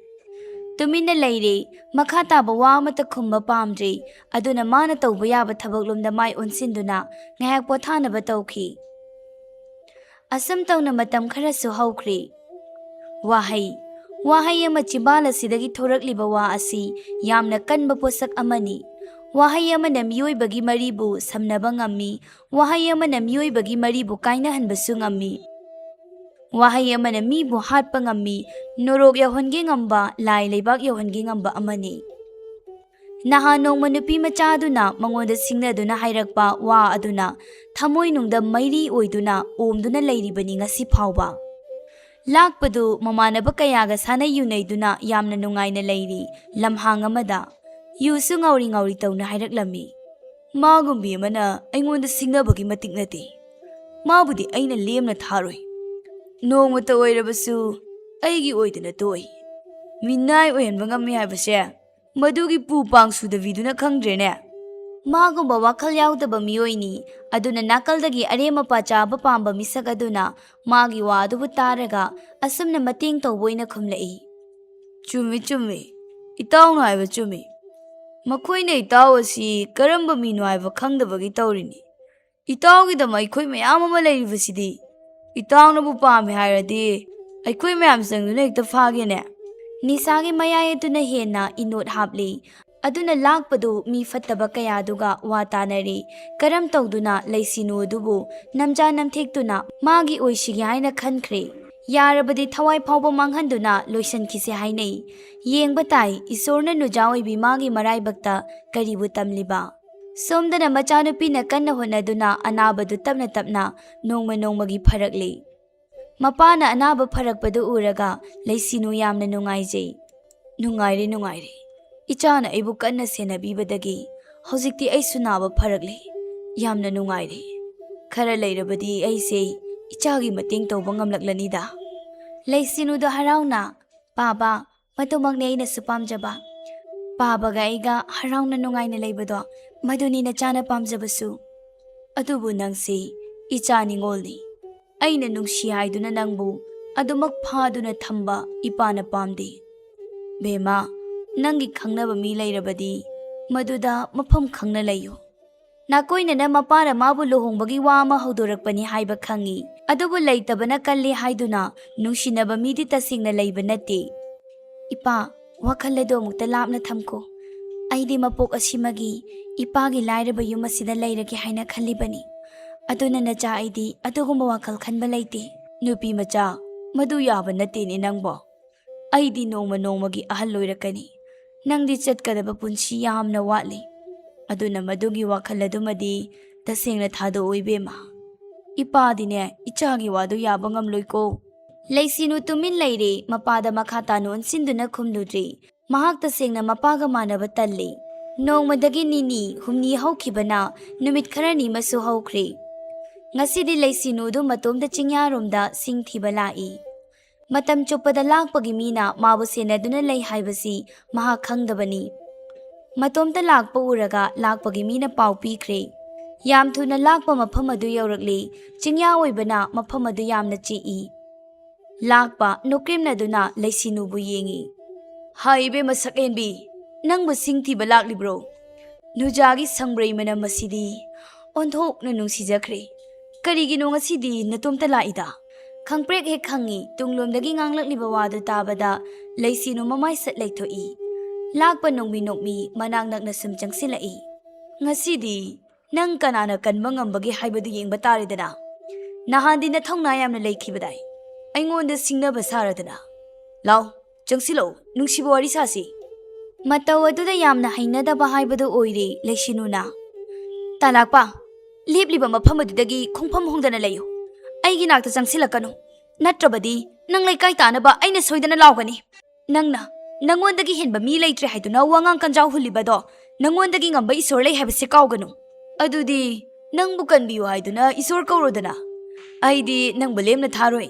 ꯇꯨꯃꯤꯟꯅ ꯂꯩꯔꯦ꯫ ꯃꯈꯥ ꯇꯥꯕ ꯋꯥ ꯑꯃꯠꯇ ꯈꯨꯝꯕ ꯄꯥꯝꯗ꯭ꯔꯦ꯫ ꯑꯗꯨꯅ ꯃꯥꯅ ꯇꯧꯕ ꯌꯥꯕ ꯊꯕꯛꯂꯣꯝꯗ ꯃꯥꯏ ꯑꯣꯟꯁꯤꯟꯗꯨꯅ ꯉꯥꯏꯍꯥꯛ ꯄꯣꯊꯥꯅꯕ ꯇꯧꯈꯤ꯫ ꯑꯁꯨꯝ ꯇꯧꯅ ꯃꯇꯝ ꯈꯔꯁꯨ ꯍꯧꯈ꯭ꯔꯦ꯫ ꯋꯥꯍꯩ꯫ ꯋꯥꯍꯩ ꯑꯃ ꯆꯤꯝꯕꯥꯜ ꯑꯁꯤꯗꯒꯤ ꯊꯣꯔꯛꯂꯤꯕ ꯋꯥ ꯑꯁꯤ ꯌꯥꯝꯅ ꯀꯟꯕ ꯄꯣꯠꯁꯛ ꯑꯃꯅꯤ꯫ ꯋꯥꯍꯩ ꯑꯃꯅ ꯃꯤꯑꯣꯏꯕꯒꯤ ꯃꯔꯤꯕꯨ ꯁꯝꯅꯕ ꯉꯝꯃꯤ꯫ ꯋꯥꯍꯩ ꯑꯃꯅ ꯃꯤꯑꯣꯏꯕꯒꯤ ꯃꯔꯤꯕꯨ ꯀꯥꯏꯅꯍꯟꯕꯁꯨ ꯉꯝꯃꯤ꯫ ꯋꯥꯍꯩ ꯑꯃꯅ ꯃꯤꯕꯨ ꯍꯥꯠꯄ ꯉꯝꯃꯤ, ꯅꯣꯔꯣꯛ ꯌꯧꯍꯟꯒꯦ ꯉꯝꯕ, ꯂꯥꯏ ꯂꯩꯕꯥꯛ ꯌꯧꯍꯟꯒꯦ ꯉꯝꯕ ꯑꯃꯅꯤ꯫ ꯅꯍꯥꯟ ꯅꯣꯡꯃ ꯅꯨꯄꯤ ꯃꯆꯥ ꯑꯗꯨꯅ ꯃꯉꯣꯟꯗ ꯁꯤꯡꯅꯗꯨꯅ ꯍꯥꯏꯔꯛꯄ ꯋꯥ ꯑꯗꯨꯅ ꯊꯃꯣꯏꯅꯨꯡꯗ ꯃꯩꯔꯤ ꯑꯣꯏꯗꯨꯅ ꯑꯣꯝꯗꯨꯅ ꯂꯩꯔꯤꯕꯅꯤ ꯉꯁꯤ ꯐꯥꯎꯕ꯫ ꯂꯥꯛꯄꯗꯨ ꯃꯃꯥꯟꯅꯕ ꯀꯌꯥꯒ ꯁꯥꯟꯅ ꯌꯨꯅꯩꯗꯨꯅ ꯌꯥꯝꯅ ꯅꯨꯡꯉꯥꯏꯅ ꯂꯩꯔꯤ꯫ ꯂꯝꯍꯥꯡ ꯑꯃꯗ ꯌꯨꯁꯨ ꯉꯥꯎꯔꯤ ꯉꯥꯎꯔꯤ ꯇꯧꯅ ꯍꯥꯏꯔꯛꯂꯝꯃꯤ꯫ ꯃꯥꯒꯨꯝꯕꯤ ꯑꯃꯅ ꯑꯩꯉꯣꯟꯗ ꯁꯤꯡꯅꯕꯒꯤ ꯃꯇꯤꯛ ꯅꯠꯇꯦ꯫ ꯃꯥꯕꯨꯗꯤ ꯑꯩꯅ ꯂꯦꯝꯅ ꯊꯥꯔꯣꯏ꯫ ꯅꯣꯡꯃꯇ ꯑꯣꯏꯔꯕꯁꯨ ꯑꯩꯒꯤ ꯑꯣꯏꯗꯅ ꯇꯣꯛꯏ꯫ ꯃꯤꯅꯥꯏ ꯑꯣꯏꯍꯟꯕ ꯉꯝꯃꯤ ꯍꯥꯏꯕꯁꯦ ꯃꯗꯨꯒꯤ ꯄꯨ ꯄꯥꯡ ꯁꯨꯗꯕꯤꯗꯨꯅ ꯈꯪꯗ꯭ꯔꯦꯅꯦ꯫ ꯃꯥꯒꯨꯝꯕ ꯋꯥꯈꯜ ꯌꯥꯎꯗꯕ ꯃꯤꯑꯣꯏꯅꯤ꯫ ꯑꯗꯨꯅ ꯅꯥꯀꯜꯗꯒꯤ ꯑꯔꯦꯝ ꯑꯄꯥ ꯆꯥꯕ ꯄꯥꯝꯕ ꯃꯤꯁꯛ ꯑꯗꯨꯅ ꯃꯥꯒꯤ ꯋꯥ ꯑꯗꯨꯕꯨ ꯇꯥꯔꯒ ꯑꯁꯨꯝꯅ ꯃꯇꯦꯡ ꯇꯧꯕ ꯑꯣꯏꯅ ꯈꯨꯝꯂꯛꯏ꯫ ꯆꯨꯝꯃꯤ, ꯆꯨꯝꯃꯤ꯫ ꯏꯇꯥꯎꯅ ꯍꯥꯏꯕ ꯆꯨꯝꯃꯤ꯫ ꯃꯈꯣꯏꯅ ꯏꯇꯥꯎ ꯑꯁꯤ ꯀꯔꯝꯕ ꯃꯤꯅꯣ ꯍꯥꯏꯕ ꯈꯪꯗꯕꯒꯤ ꯇꯧꯔꯤꯅꯤ꯫ ꯏꯇꯥꯎꯒꯤꯗꯃꯛ ꯑꯩꯈꯣꯏ ꯃꯌꯥꯝ ꯑꯃ ꯂꯩꯔꯤꯕꯁꯤꯗꯤ꯫ ꯏꯇꯥꯎꯅꯕꯨ ꯄꯥꯝꯃꯦ ꯍꯥꯏꯔꯗꯤ ꯑꯩꯈꯣꯏ ꯃꯌꯥꯝ ꯆꯪꯗꯨꯅ ꯍꯦꯛꯇ ꯐꯥꯒꯦꯅꯦ꯫ ꯅꯤꯁꯥꯒꯤ ꯃꯌꯥꯏ ꯑꯗꯨꯅ ꯍꯦꯟꯅ ꯏꯅꯣꯠ ꯍꯥꯞꯂꯤ꯫ ꯑꯗꯨꯅ ꯂꯥꯛꯄꯗꯨ ꯃꯤ ꯐꯠꯇꯕ ꯀꯌꯥꯗꯨꯒ ꯋꯥ ꯇꯥꯅꯔꯤ꯫ ꯀꯔꯝ ꯇꯧꯗꯨꯅ ꯂꯩꯁꯤꯅꯨ ꯑꯗꯨꯕꯨ ꯅꯝꯖꯥ ꯅꯝꯊꯦꯛꯇꯨꯅ ꯃꯥꯒꯤ ꯑꯣꯏꯁꯤꯒꯦ ꯍꯥꯏꯅ ꯈꯟꯈ꯭ꯔꯦ꯫ ꯌꯥꯔꯕꯗꯤ ꯊꯋꯥꯏ ꯐꯥꯎꯕ ꯃꯥꯡꯍꯟꯗꯨꯅ ꯂꯣꯏꯁꯤꯟꯈꯤꯁꯦ ꯍꯥꯏꯅꯩ꯫ ꯌꯦꯡꯕ ꯇꯥꯏ ꯏꯁꯣꯔꯅ ꯅꯨꯖꯥ ꯑꯣꯏꯕꯤ ꯃꯥꯒꯤ ꯃꯔꯥꯏꯕꯛꯇ ꯀꯔꯤꯕꯨ ꯇꯝꯂꯤꯕ꯫ ꯁꯣꯝꯗꯅ ꯃꯆꯥꯅꯨꯄꯤꯅ ꯀꯟꯅ ꯍꯣꯠꯅꯗꯨꯅ ꯑꯅꯥꯕꯗꯨ ꯇꯞꯅ ꯇꯞꯅ ꯅꯣꯡꯃ ꯅꯣꯡꯃꯒꯤ ꯐꯔꯛꯂꯤ꯫ ꯃꯄꯥꯅ ꯑꯅꯥꯕ ꯐꯔꯛꯄꯗꯨ ꯎꯔꯒ ꯂꯩꯁꯤꯅꯨ ꯌꯥꯝꯅ ꯅꯨꯡꯉꯥꯏꯖꯩ꯫ "ꯅꯨꯡꯉꯥꯏꯔꯦ, ꯅꯨꯡꯉꯥꯏꯔꯦ꯫ ꯏꯆꯥꯅ ꯑꯩꯕꯨ ꯀꯟꯅ ꯁꯦꯟꯅꯕꯤꯕꯗꯒꯤ ꯍꯧꯖꯤꯛꯇꯤ ꯑꯩꯁꯨ ꯅꯥꯕ ꯐꯔꯛꯂꯦ꯫ ꯌꯥꯝꯅ ꯅꯨꯡꯉꯥꯏꯔꯦ꯫ ꯈꯔ ꯂꯩꯔꯕꯗꯤ ꯑꯩꯁꯦ ꯏꯆꯥꯒꯤ ꯃꯇꯦꯡ ꯇꯧꯕ ꯉꯝꯂꯛꯂꯅꯤꯗ"꯫ ꯂꯩꯁꯤꯅꯨꯗꯣ ꯍꯔꯥꯎꯅ, "ꯄꯥꯕ, ꯃꯗꯨꯃꯛꯅꯤ ꯑꯩꯅꯁꯨ ꯄꯥꯝꯖꯕ꯫ ꯄꯥꯕꯒ ꯑꯩꯒ ꯍꯔꯥꯎꯅ ꯅꯨꯡꯉꯥꯏꯅ ꯂꯩꯕꯗꯣ "ꯃꯗꯨꯅꯤ ꯅꯆꯥꯅ ꯄꯥꯝꯖꯕꯁꯨ꯫ ꯑꯗꯨꯕꯨ ꯅꯪꯁꯤ ꯏꯆꯥ ꯅꯤꯉꯣꯜꯅꯤ꯫ ꯑꯩꯅ ꯅꯨꯡꯁꯤ ꯍꯥꯏꯗꯨꯅ ꯅꯪꯕꯨ ꯑꯗꯨꯃꯛ ꯐꯥꯗꯨꯅ ꯊꯝꯕ ꯏꯄꯥꯅ ꯄꯥꯝꯗꯦ꯫ ꯕꯦꯝꯃ, ꯅꯪꯒꯤ ꯈꯪꯅꯕ ꯃꯤ ꯂꯩꯔꯕꯗꯤ ꯃꯗꯨꯗ ꯃꯐꯝ ꯈꯪꯅ ꯂꯩꯌꯨ꯫ ꯅꯥꯀꯣꯏꯅꯅ ꯃꯄꯥꯅ ꯃꯥꯕꯨ ꯂꯨꯍꯣꯡꯕꯒꯤ ꯋꯥ ꯑꯃ ꯍꯧꯗꯣꯔꯛꯄꯅꯤ ꯍꯥꯏꯕ ꯈꯪꯏ, ꯑꯗꯨꯕꯨ ꯂꯩꯇꯕꯅ ꯀꯜꯂꯤ ꯍꯥꯏꯗꯨꯅ ꯅꯨꯡꯁꯤꯅꯕ ꯃꯤꯗꯤ ꯇꯁꯦꯡꯅ ꯂꯩꯕ ꯅꯠꯇꯦ꯫ ꯏꯄꯥ, ꯋꯥꯈꯜ ꯑꯗꯨ ꯑꯃꯨꯛꯇ ꯂꯥꯞꯅ ꯊꯝꯈꯣ꯫ ꯑꯩꯗꯤ ꯃꯄꯣꯛ ꯑꯁꯤꯃꯒꯤ ꯏꯄꯥꯒꯤ ꯂꯥꯏꯔꯕ ꯌꯨꯝ ꯑꯁꯤꯗ ꯂꯩꯔꯒꯦ ꯍꯥꯏꯅ ꯈꯜꯂꯤꯕꯅꯤ꯫ ꯑꯗꯨꯅ ꯅꯆꯥ, ꯑꯩꯗꯤ ꯑꯗꯨꯒꯨꯝꯕ ꯋꯥꯈꯜ ꯈꯟꯕ ꯂꯩꯇꯦ꯫ ꯅꯨꯄꯤ ꯃꯆꯥ, ꯃꯗꯨ ꯌꯥꯕ ꯅꯠꯇꯦꯅꯦ ꯅꯪꯕꯣ꯫ ꯑꯩꯗꯤ ꯅꯣꯡꯃ ꯅꯣꯡꯃꯒꯤ ꯑꯍꯜ ꯑꯣꯏꯔꯛꯀꯅꯤ꯫ ꯅꯪꯗꯤ ꯆꯠꯀꯗꯕ ꯄꯨꯟꯁꯤ ꯌꯥꯝꯅ ꯋꯥꯠꯂꯤ꯫ ꯑꯗꯨꯅ ꯃꯗꯨꯒꯤ ꯋꯥꯈꯜ ꯑꯗꯨꯃꯗꯤ ꯇꯁꯦꯡꯅ ꯊꯥꯗꯣꯛꯑꯣ ꯏꯕꯦꯝꯃ꯫ ꯏꯄꯥꯗꯤꯅꯦ ꯏꯆꯥꯒꯤ ꯋꯥꯗꯨ ꯌꯥꯕ ꯉꯝꯂꯣꯏꯀꯣ꯫ ꯂꯩꯁꯤꯅꯨ ꯇꯨꯃꯤꯟ ꯂꯩꯔꯦ, ꯃꯄꯥꯗ ꯃꯈꯥ ꯇꯥꯅ ꯑꯣꯟꯁꯤꯟꯗꯨꯅ ꯈꯨꯝꯂꯨꯗ꯭ꯔꯦ꯫ ꯃꯍꯥꯛ ꯇꯁꯦꯡꯅ ꯃꯄꯥꯒ ꯃꯥꯟꯅꯕ ꯇꯜꯂꯤ꯫ ꯅꯣꯡꯃꯗꯒꯤ ꯅꯤꯅꯤ ꯍꯨꯝꯅꯤ ꯍꯧꯈꯤꯕꯅ ꯅꯨꯃꯤꯠ ꯈꯔꯅꯤ ꯑꯃꯁꯨ ꯍꯧꯈ꯭ꯔꯦ꯫ ꯉꯁꯤꯗꯤ ꯂꯩꯁꯤꯅꯨꯗꯨ ꯃꯇꯣꯝꯇ ꯆꯤꯡꯌꯥꯔꯣꯝꯗ ꯁꯤꯡ ꯊꯤꯕ ꯂꯥꯛꯏ꯫ ꯃꯇꯝ ꯆꯨꯞꯄꯗ ꯂꯥꯛꯄꯒꯤ ꯃꯤꯅ ꯃꯥꯕꯨ ꯁꯦꯟꯅꯗꯨꯅ ꯂꯩ ꯍꯥꯏꯕꯁꯤ ꯃꯍꯥꯛ ꯈꯪꯗꯕꯅꯤ꯫ ꯃꯇꯣꯝꯇ ꯂꯥꯛꯄ ꯎꯔꯒ ꯂꯥꯛꯄꯒꯤ ꯃꯤꯅ ꯄꯥꯎ ꯄꯤꯈ꯭ꯔꯦ꯫ ꯌꯥꯝ ꯊꯨꯅ ꯂꯥꯛꯄ ꯃꯐꯝ ꯑꯗꯨ ꯌꯧꯔꯛꯂꯦ꯫ ꯆꯤꯡꯌꯥ ꯑꯣꯏꯕꯅ ꯃꯐꯝ ꯑꯗꯨ ꯌꯥꯝꯅ ꯆꯤꯛꯏ꯫ ꯂꯥꯛꯄ ꯅꯣꯛꯀ꯭ꯔꯤꯝꯅꯗꯨꯅ ꯂꯩꯁꯤꯅꯨꯕꯨ ꯌꯦꯡꯏ꯫ "ꯍꯥꯏ ꯏꯕꯦꯝꯃ ꯁꯛꯍꯦꯟꯕꯤ, ꯅꯪꯕꯨ ꯁꯤꯡ ꯊꯤꯕ ꯂꯥꯛꯂꯤꯕ꯭ꯔꯣ? ꯅꯨꯖꯥꯒꯤ ꯁꯪꯕ꯭ꯔꯩ ꯃꯅꯝ ꯑꯁꯤꯗꯤ ꯑꯣꯟꯊꯣꯛꯅ ꯅꯨꯡꯁꯤꯖꯈ꯭ꯔꯦ꯫ ꯀꯔꯤꯒꯤꯅꯣ ꯉꯁꯤꯗꯤ ꯅꯇꯣꯝꯇ ꯂꯥꯛꯏꯗ?" ꯈꯪꯄ꯭ꯔꯦꯛ ꯍꯦꯛ ꯈꯪꯏ꯫ ꯇꯨꯡꯂꯣꯝꯗꯒꯤ ꯉꯥꯡꯂꯛꯂꯤꯕ ꯋꯥꯗꯨ ꯇꯥꯕꯗ ꯂꯩꯁꯤꯅꯨ ꯃꯃꯥꯏ ꯁꯠ ꯂꯩꯊꯣꯛꯏ꯫ ꯂꯥꯛꯄ ꯅꯣꯡꯃꯤ ꯅꯣꯛꯃꯤ ꯃꯅꯥꯛ ꯅꯛꯅ ꯁꯨꯝ ꯆꯪꯁꯤꯜꯂꯛꯏ꯫ "ꯉꯁꯤꯗꯤ ꯅꯪ ꯀꯅꯥꯅ ꯀꯟꯕ ꯉꯝꯕꯒꯦ ꯍꯥꯏꯕꯗꯨ ꯌꯦꯡꯕ ꯇꯥꯔꯦꯗꯅ꯫ ꯅꯍꯥꯟꯗꯤ ꯅꯊꯧꯅꯥ ꯌꯥꯝꯅ ꯂꯩꯈꯤꯕꯗꯥꯏ? ꯑꯩꯉꯣꯟꯗ ꯁꯤꯡꯅꯕ ꯁꯥꯔꯗꯅ꯫ ꯂꯥꯎ, ꯆꯪꯁꯤꯜꯂꯛꯎ, ꯅꯨꯡꯁꯤꯕ ꯋꯥꯔꯤ ꯁꯥꯁꯤ꯫" ꯃꯇꯧ ꯑꯗꯨꯗ ꯌꯥꯝꯅ ꯍꯩꯅꯗꯕ ꯍꯥꯏꯕꯗꯨ ꯑꯣꯏꯔꯦ ꯂꯩꯁꯤꯅꯨꯅ꯫ "ꯇꯥꯂꯥꯛꯄ, ꯂꯦꯞꯂꯤꯕ ꯃꯐꯝ ꯑꯗꯨꯗꯒꯤ ꯈꯣꯡꯐꯝ ꯍꯣꯡꯗꯅ ꯂꯩꯌꯨ꯫ ꯑꯩꯒꯤ ꯅꯥꯛꯇ ꯆꯪꯁꯤꯜꯂꯛꯀꯅꯨ꯫ ꯅꯠꯇ꯭ꯔꯕꯗꯤ ꯅꯪ ꯂꯩꯀꯥꯏ ꯇꯥꯅꯕ ꯑꯩꯅ ꯁꯣꯏꯗꯅ ꯂꯥꯎꯒꯅꯤ꯫ ꯅꯪꯅ ꯅꯪꯉꯣꯟꯗꯒꯤ ꯍꯦꯟꯕ ꯃꯤ ꯂꯩꯇ꯭ꯔꯦ ꯍꯥꯏꯗꯨꯅ ꯋꯥꯉꯥꯡ ꯀꯟꯖꯥꯎ ꯍꯨꯜꯂꯤꯕꯗꯣ, ꯅꯪꯉꯣꯟꯗꯒꯤ ꯉꯝꯕ ꯏꯁꯣꯔ ꯂꯩ ꯍꯥꯏꯕꯁꯦ ꯀꯥꯎꯒꯅꯨ꯫ ꯑꯗꯨꯗꯤ ꯅꯪꯕꯨ ꯀꯟꯕꯤꯌꯨ ꯍꯥꯏꯗꯨꯅ ꯏꯁꯣꯔ ꯀꯧꯔꯣꯗꯅ꯫ ꯑꯩꯗꯤ ꯅꯪꯕꯨ ꯂꯦꯝꯅ ꯊꯥꯔꯣꯏ꯫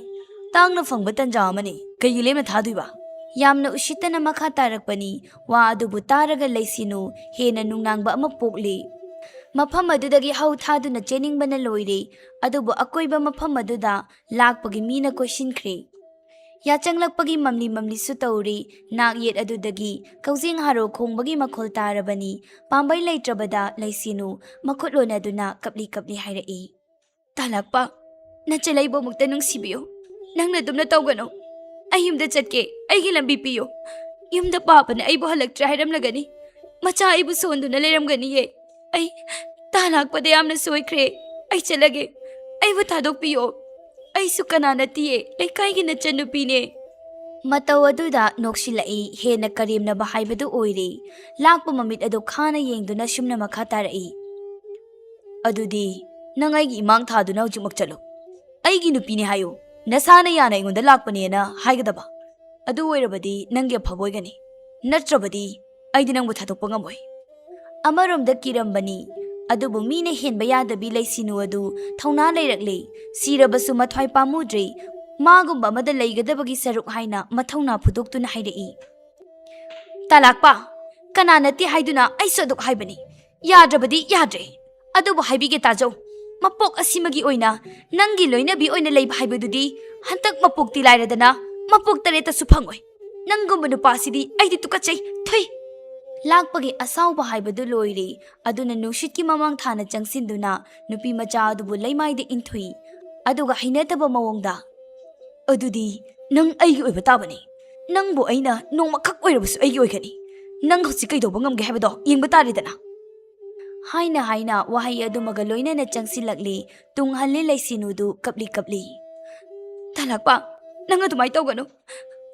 ꯇꯥꯡꯅ ꯐꯪꯕ ꯇꯟꯖꯥ ꯑꯃꯅꯤ꯫ ꯀꯩꯒꯤ ꯂꯦꯝꯅ ꯊꯥꯗꯣꯏꯕ? ꯌꯥꯝꯅ ꯎꯁꯤꯠꯇꯅ ꯃꯈꯥ ꯇꯥꯔꯛꯄꯅꯤ꯫ ꯋꯥ ꯑꯗꯨꯕꯨ ꯇꯥꯔꯒ ꯂꯩꯁꯤꯅꯨ ꯍꯦꯟꯅ ꯅꯨꯡꯅꯥꯡꯕ ꯑꯃ ꯄꯣꯛꯂꯤ꯫ ꯃꯐꯝ ꯑꯗꯨꯗꯒꯤ ꯍꯧ ꯊꯥꯗꯨꯅ ꯆꯦꯟꯅꯤꯡꯕꯅ ꯂꯣꯏꯔꯦ꯫ ꯑꯗꯨꯕꯨ ꯑꯀꯣꯏꯕ ꯃꯐꯝ ꯑꯗꯨꯗ ꯂꯥꯛꯄꯒꯤ ꯃꯤꯅ ꯀꯣꯏꯁꯤꯟꯈ꯭ꯔꯦ꯫ ꯌꯥꯆꯪꯂꯛꯄꯒꯤ ꯃꯝꯂꯤ ꯃꯝꯂꯤꯁꯨ ꯇꯧꯔꯤ꯫ ꯅꯥꯛ ꯌꯦꯠ ꯑꯗꯨꯗꯒꯤ ꯀꯧꯖꯦꯡ ꯍꯥꯔꯣ ꯈꯣꯡꯕꯒꯤ ꯃꯈꯣꯜ ꯇꯥꯔꯕꯅꯤ꯫ ꯄꯥꯝꯕꯩ ꯂꯩꯇ꯭ꯔꯕꯗ ꯂꯩꯁꯤꯅꯨ ꯃꯈꯨꯠ ꯂꯣꯟꯅꯗꯨꯅ ꯀꯞꯂꯤ ꯀꯞꯂꯤ ꯍꯥꯏꯔꯛꯏ, "ꯇꯥꯂꯥꯛꯄ, ꯅꯆꯦ ꯂꯩꯕꯨ ꯑꯃꯨꯛꯇ ꯅꯨꯡꯁꯤꯕꯤꯌꯨ꯫ ꯅꯪꯅ ꯑꯗꯨꯝꯅ ꯇꯧꯒꯅꯨ꯫ ꯑꯩ ꯌꯨꯝꯗ ꯆꯠꯀꯦ꯫ ꯑꯩꯒꯤ ꯂꯝꯕꯤ ꯄꯤꯌꯨ꯫ ꯌꯨꯝꯗ ꯄꯥꯕꯅ ꯑꯩꯕꯨ ꯍꯜꯂꯛꯇ꯭ꯔꯦ ꯍꯥꯏꯔꯝꯂꯒꯅꯤ꯫ ꯃꯆꯥ ꯑꯩꯕꯨ ꯁꯣꯟꯗꯨꯅ ꯂꯩꯔꯝꯒꯅꯤꯌꯦ꯫ ꯑꯩ ꯇꯥꯂꯥꯛꯄꯗ ꯌꯥꯝꯅ ꯁꯣꯏꯈ꯭ꯔꯦ꯫ ꯑꯩ ꯆꯠꯂꯒꯦ꯫ ꯑꯩꯕꯨ ꯊꯥꯗꯣꯛꯄꯤꯌꯣ꯫ ꯑꯩꯁꯨ ꯀꯅꯥ ꯅꯠꯇꯤꯌꯦ, ꯂꯩꯀꯥꯏꯒꯤ ꯅꯆꯟꯅꯨꯄꯤꯅꯦ꯫" ꯃꯇꯧ ꯑꯗꯨꯗ ꯅꯣꯛꯁꯤꯜꯂꯛꯏ꯫ ꯍꯦꯟꯅ ꯀꯔꯦꯝꯅꯕ ꯍꯥꯏꯕꯗꯨ ꯑꯣꯏꯔꯦ꯫ ꯂꯥꯛꯄ ꯃꯃꯤꯠ ꯑꯗꯨ ꯈꯥꯅ ꯌꯦꯡꯗꯨꯅ ꯁꯨꯝꯅ ꯃꯈꯥ ꯇꯥꯔꯛꯏ, "ꯑꯗꯨꯗꯤ ꯅꯪ ꯑꯩꯒꯤ ꯏꯃꯥꯡ ꯊꯥꯗꯨꯅ ꯍꯧꯖꯤꯛꯃꯛ ꯆꯠꯂꯨ꯫ ꯑꯩꯒꯤ ꯅꯨꯄꯤꯅꯦ ꯍꯥꯏꯌꯨ꯫ ꯅꯁꯥꯅ ꯌꯥꯅ ꯑꯩꯉꯣꯟꯗ ꯂꯥꯛꯄꯅꯦꯅ ꯍꯥꯏꯒꯗꯕ꯫ ꯑꯗꯨ ꯑꯣꯏꯔꯕꯗꯤ ꯅꯪꯒꯤ ꯑꯐꯕ ꯑꯣꯏꯒꯅꯤ꯫ ꯅꯠꯇ꯭ꯔꯕꯗꯤ ꯑꯩꯗꯤ ꯅꯪꯕꯨ ꯊꯥꯗꯣꯛꯄ ꯉꯝꯃꯣꯏ꯫" ꯑꯃꯔꯣꯝꯗ ꯀꯤꯔꯝꯕꯅꯤ, ꯑꯗꯨꯕꯨ ꯃꯤꯅ ꯍꯦꯟꯕ ꯌꯥꯗꯕꯤ ꯂꯩꯁꯤꯅꯨ ꯑꯗꯨ ꯊꯧꯅꯥ ꯂꯩꯔꯛꯂꯦ꯫ ꯁꯤꯔꯕꯁꯨ ꯃꯊ꯭ꯋꯥꯏ ꯄꯥꯝꯃꯨꯗ꯭ꯔꯦ꯫ ꯃꯥꯒꯨꯝꯕ ꯑꯃꯗ ꯂꯩꯒꯗꯕꯒꯤ ꯁꯔꯨꯛ ꯍꯥꯏꯅ ꯃꯊꯧꯅꯥ ꯐꯨꯗꯣꯛꯇꯨꯅ ꯍꯥꯏꯔꯛꯏ, "ꯇꯥꯂꯥꯛꯄ, ꯀꯅꯥ ꯅꯠꯇꯦ ꯍꯥꯏꯗꯨꯅ ꯑꯩꯁꯨ ꯑꯗꯨꯛ ꯍꯥꯏꯕꯅꯤ꯫ ꯌꯥꯗ꯭ꯔꯕꯗꯤ ꯌꯥꯗ꯭ꯔꯦ꯫ ꯑꯗꯨꯕꯨ ꯍꯥꯏꯕꯤꯒꯦ ꯇꯥꯖꯧ꯫ ꯃꯄꯣꯛ ꯑꯁꯤꯃꯒꯤ ꯑꯣꯏꯅ ꯅꯪꯒꯤ ꯂꯣꯏꯅꯕꯤ ꯑꯣꯏꯅ ꯂꯩꯕ ꯍꯥꯏꯕꯗꯨꯗꯤ ꯍꯟꯗꯛ ꯃꯄꯣꯛꯇꯤ ꯂꯥꯏꯔꯗꯅ ꯃꯄꯣꯛ ꯇꯔꯦꯠꯇꯁꯨ ꯐꯪꯉꯣꯏ꯫ ꯅꯪꯒꯨꯝꯕ ꯅꯨꯄꯥꯁꯤꯗꯤ ꯑꯩꯗꯤ ꯇꯨꯀꯠꯆꯩ꯫ ꯊꯨꯏ!" ꯂꯥꯛꯄꯒꯤ ꯑꯁꯥꯎꯕ ꯍꯥꯏꯕꯗꯨ ꯂꯣꯏꯔꯦ꯫ ꯑꯗꯨꯅ ꯅꯨꯡꯁꯤꯠꯀꯤ ꯃꯃꯥꯡ ꯊꯥꯅ ꯆꯪꯁꯤꯟꯗꯨꯅ ꯅꯨꯄꯤ ꯃꯆꯥ ꯑꯗꯨꯕꯨ ꯂꯩꯃꯥꯏꯗ ꯏꯟꯊꯨꯏ꯫ ꯑꯗꯨꯒ ꯍꯩꯅꯗꯕ ꯃꯑꯣꯡꯗ, "ꯑꯗꯨꯗꯤ ꯅꯪ ꯑꯩꯒꯤ ꯑꯣꯏꯕ ꯇꯥꯕꯅꯤ꯫ ꯅꯪꯕꯨ ꯑꯩꯅ ꯅꯣꯡꯃꯈꯛ ꯑꯣꯏꯔꯕꯁꯨ ꯑꯩꯒꯤ ꯑꯣꯏꯒꯅꯤ꯫ ꯅꯪ ꯍꯧꯖꯤꯛ ꯀꯩꯗꯧꯕ ꯉꯝꯒꯦ ꯍꯥꯏꯕꯗꯣ ꯌꯦꯡꯕ ꯇꯥꯔꯦꯗꯅ꯫" ꯍꯥꯏꯅ ꯍꯥꯏꯅ ꯋꯥꯍꯩ ꯑꯗꯨꯃꯒ ꯂꯣꯏꯅꯅ ꯆꯪꯁꯤꯜꯂꯛꯂꯤ꯫ ꯇꯨꯡ ꯍꯜꯂꯤ ꯂꯩꯁꯤꯅꯨꯗꯨ ꯀꯞꯂꯤ ꯀꯞꯂꯤ꯫ "ꯇꯥꯂꯥꯛꯄ, ꯅꯪ ꯑꯗꯨꯃꯥꯏꯅ ꯇꯧꯒꯅꯨ꯫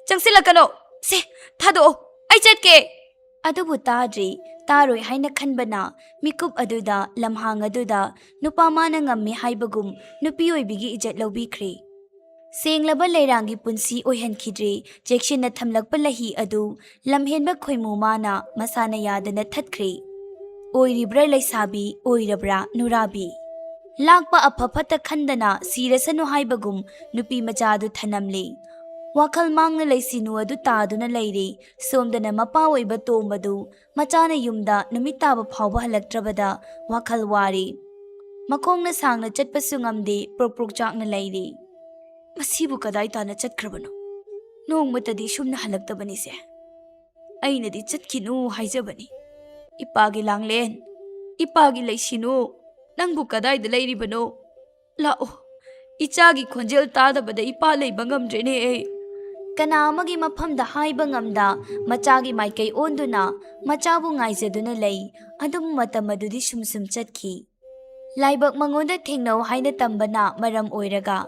ꯆꯪꯁꯤꯜꯂꯛꯀꯅꯣ꯫ ꯁꯦ, ꯊꯥꯗꯣꯛꯑꯣ꯫ ꯑꯩ ꯆꯠꯀꯦ꯫" ꯑꯗꯨꯕꯨ ꯇꯥꯗ꯭ꯔꯤ꯫ ꯇꯥꯔꯣꯏ ꯍꯥꯏꯅ ꯈꯟꯕꯅ ꯃꯤꯀꯨꯞ ꯑꯗꯨꯗ, ꯂꯝꯍꯥꯡ ꯑꯗꯨꯗ ꯅꯨꯄꯥ ꯃꯥꯅ ꯉꯝꯃꯤ ꯍꯥꯏꯕꯒꯨꯝ ꯅꯨꯄꯤ ꯑꯣꯏꯕꯤꯒꯤ ꯏꯖꯠ ꯂꯧꯕꯤꯈ꯭ꯔꯦ꯫ ꯁꯦꯡꯂꯕ ꯂꯩꯔꯥꯡꯒꯤ ꯄꯨꯟꯁꯤ ꯑꯣꯏꯍꯟꯈꯤꯗ꯭ꯔꯦ꯫ ꯆꯦꯛꯁꯤꯟꯅ ꯊꯝꯂꯛꯄ ꯂꯍꯤ ꯑꯗꯨ ꯂꯝꯍꯦꯟꯕ ꯈꯣꯏꯃꯨ ꯃꯥꯅ ꯃꯁꯥꯅ ꯌꯥꯗꯅ ꯊꯠꯈ꯭ꯔꯦ꯫ ꯑꯣꯏꯔꯤꯕ꯭ꯔꯥ ꯂꯩꯁꯥꯕꯤ, ꯑꯣꯏꯔꯕ꯭ꯔꯥ ꯅꯨꯔꯥꯕꯤ? ꯂꯥꯛꯄ ꯑꯐ ꯐꯠꯇ ꯈꯟꯗꯅ ꯁꯤꯔꯁꯅꯨ ꯍꯥꯏꯕꯒꯨꯝ ꯅꯨꯄꯤ ꯃꯆꯥ ꯑꯗꯨ ꯊꯅꯝꯂꯦ꯫ ꯋꯥꯈꯜ ꯃꯥꯡꯅ ꯂꯩꯁꯤꯅꯨ ꯑꯗꯨ ꯇꯥꯗꯨꯅ ꯂꯩꯔꯤ꯫ ꯁꯣꯝꯗꯅ ꯃꯄꯥ ꯑꯣꯏꯕ ꯇꯣꯝꯕꯗꯨ ꯃꯆꯥꯅ ꯌꯨꯝꯗ ꯅꯨꯃꯤꯠ ꯇꯥꯕ ꯐꯥꯎꯕ ꯍꯜꯂꯛꯇ꯭ꯔꯕꯗ ꯋꯥꯈꯜ ꯋꯥꯔꯤ꯫ ꯃꯈꯣꯡꯅ ꯁꯥꯡꯅ ꯆꯠꯄꯁꯨ ꯉꯝꯗꯦ, ꯄ꯭ꯔꯣꯛ ꯄ꯭ꯔꯣꯛ ꯆꯥꯛꯅ ꯂꯩꯔꯤ꯫ "ꯃꯁꯤꯕꯨ ꯀꯗꯥꯏ ꯇꯥꯅ ꯆꯠꯈ꯭ꯔꯕꯅꯣ? ꯅꯣꯡꯃꯇꯗꯤ ꯁꯨꯝꯅ ꯍꯜꯂꯛꯇꯕꯅꯤꯁꯦ꯫ ꯑꯩꯅꯗꯤ ꯆꯠꯈꯤꯅꯨ ꯍꯥꯏꯖꯕꯅꯤ꯫ ꯏꯄꯥꯒꯤ ꯂꯥꯡꯂꯦꯟ, ꯏꯄꯥꯒꯤ ꯂꯩꯁꯤꯅꯨ, ꯅꯪꯕꯨ ꯀꯗꯥꯏꯗ ꯂꯩꯔꯤꯕꯅꯣ? ꯂꯥꯛꯑꯣ, ꯏꯆꯥꯒꯤ ꯈꯣꯟꯖꯦꯜ ꯇꯥꯗꯕꯗ ꯏꯄꯥ ꯂꯩꯕ ꯉꯝꯗ꯭ꯔꯦꯅꯦ ꯑꯩ꯫" ꯀꯅꯥ ꯑꯃꯒꯤ ꯃꯐꯝꯗ ꯍꯥꯏꯕ ꯉꯝꯗ ꯃꯆꯥꯒꯤ ꯃꯥꯏꯀꯩ ꯑꯣꯟꯗꯨꯅ ꯃꯆꯥꯕꯨ ꯉꯥꯏꯖꯗꯨꯅ ꯂꯩ꯫ ꯑꯗꯨꯝ ꯃꯇꯝ ꯑꯗꯨꯗꯤ ꯁꯨꯝ ꯁꯨꯝ ꯆꯠꯈꯤ꯫ ꯂꯥꯏꯕꯛ ꯃꯉꯣꯟꯗ ꯊꯦꯡꯅꯧ ꯍꯥꯏꯅ ꯇꯝꯕꯅ ꯃꯔꯝ ꯑꯣꯏꯔꯒ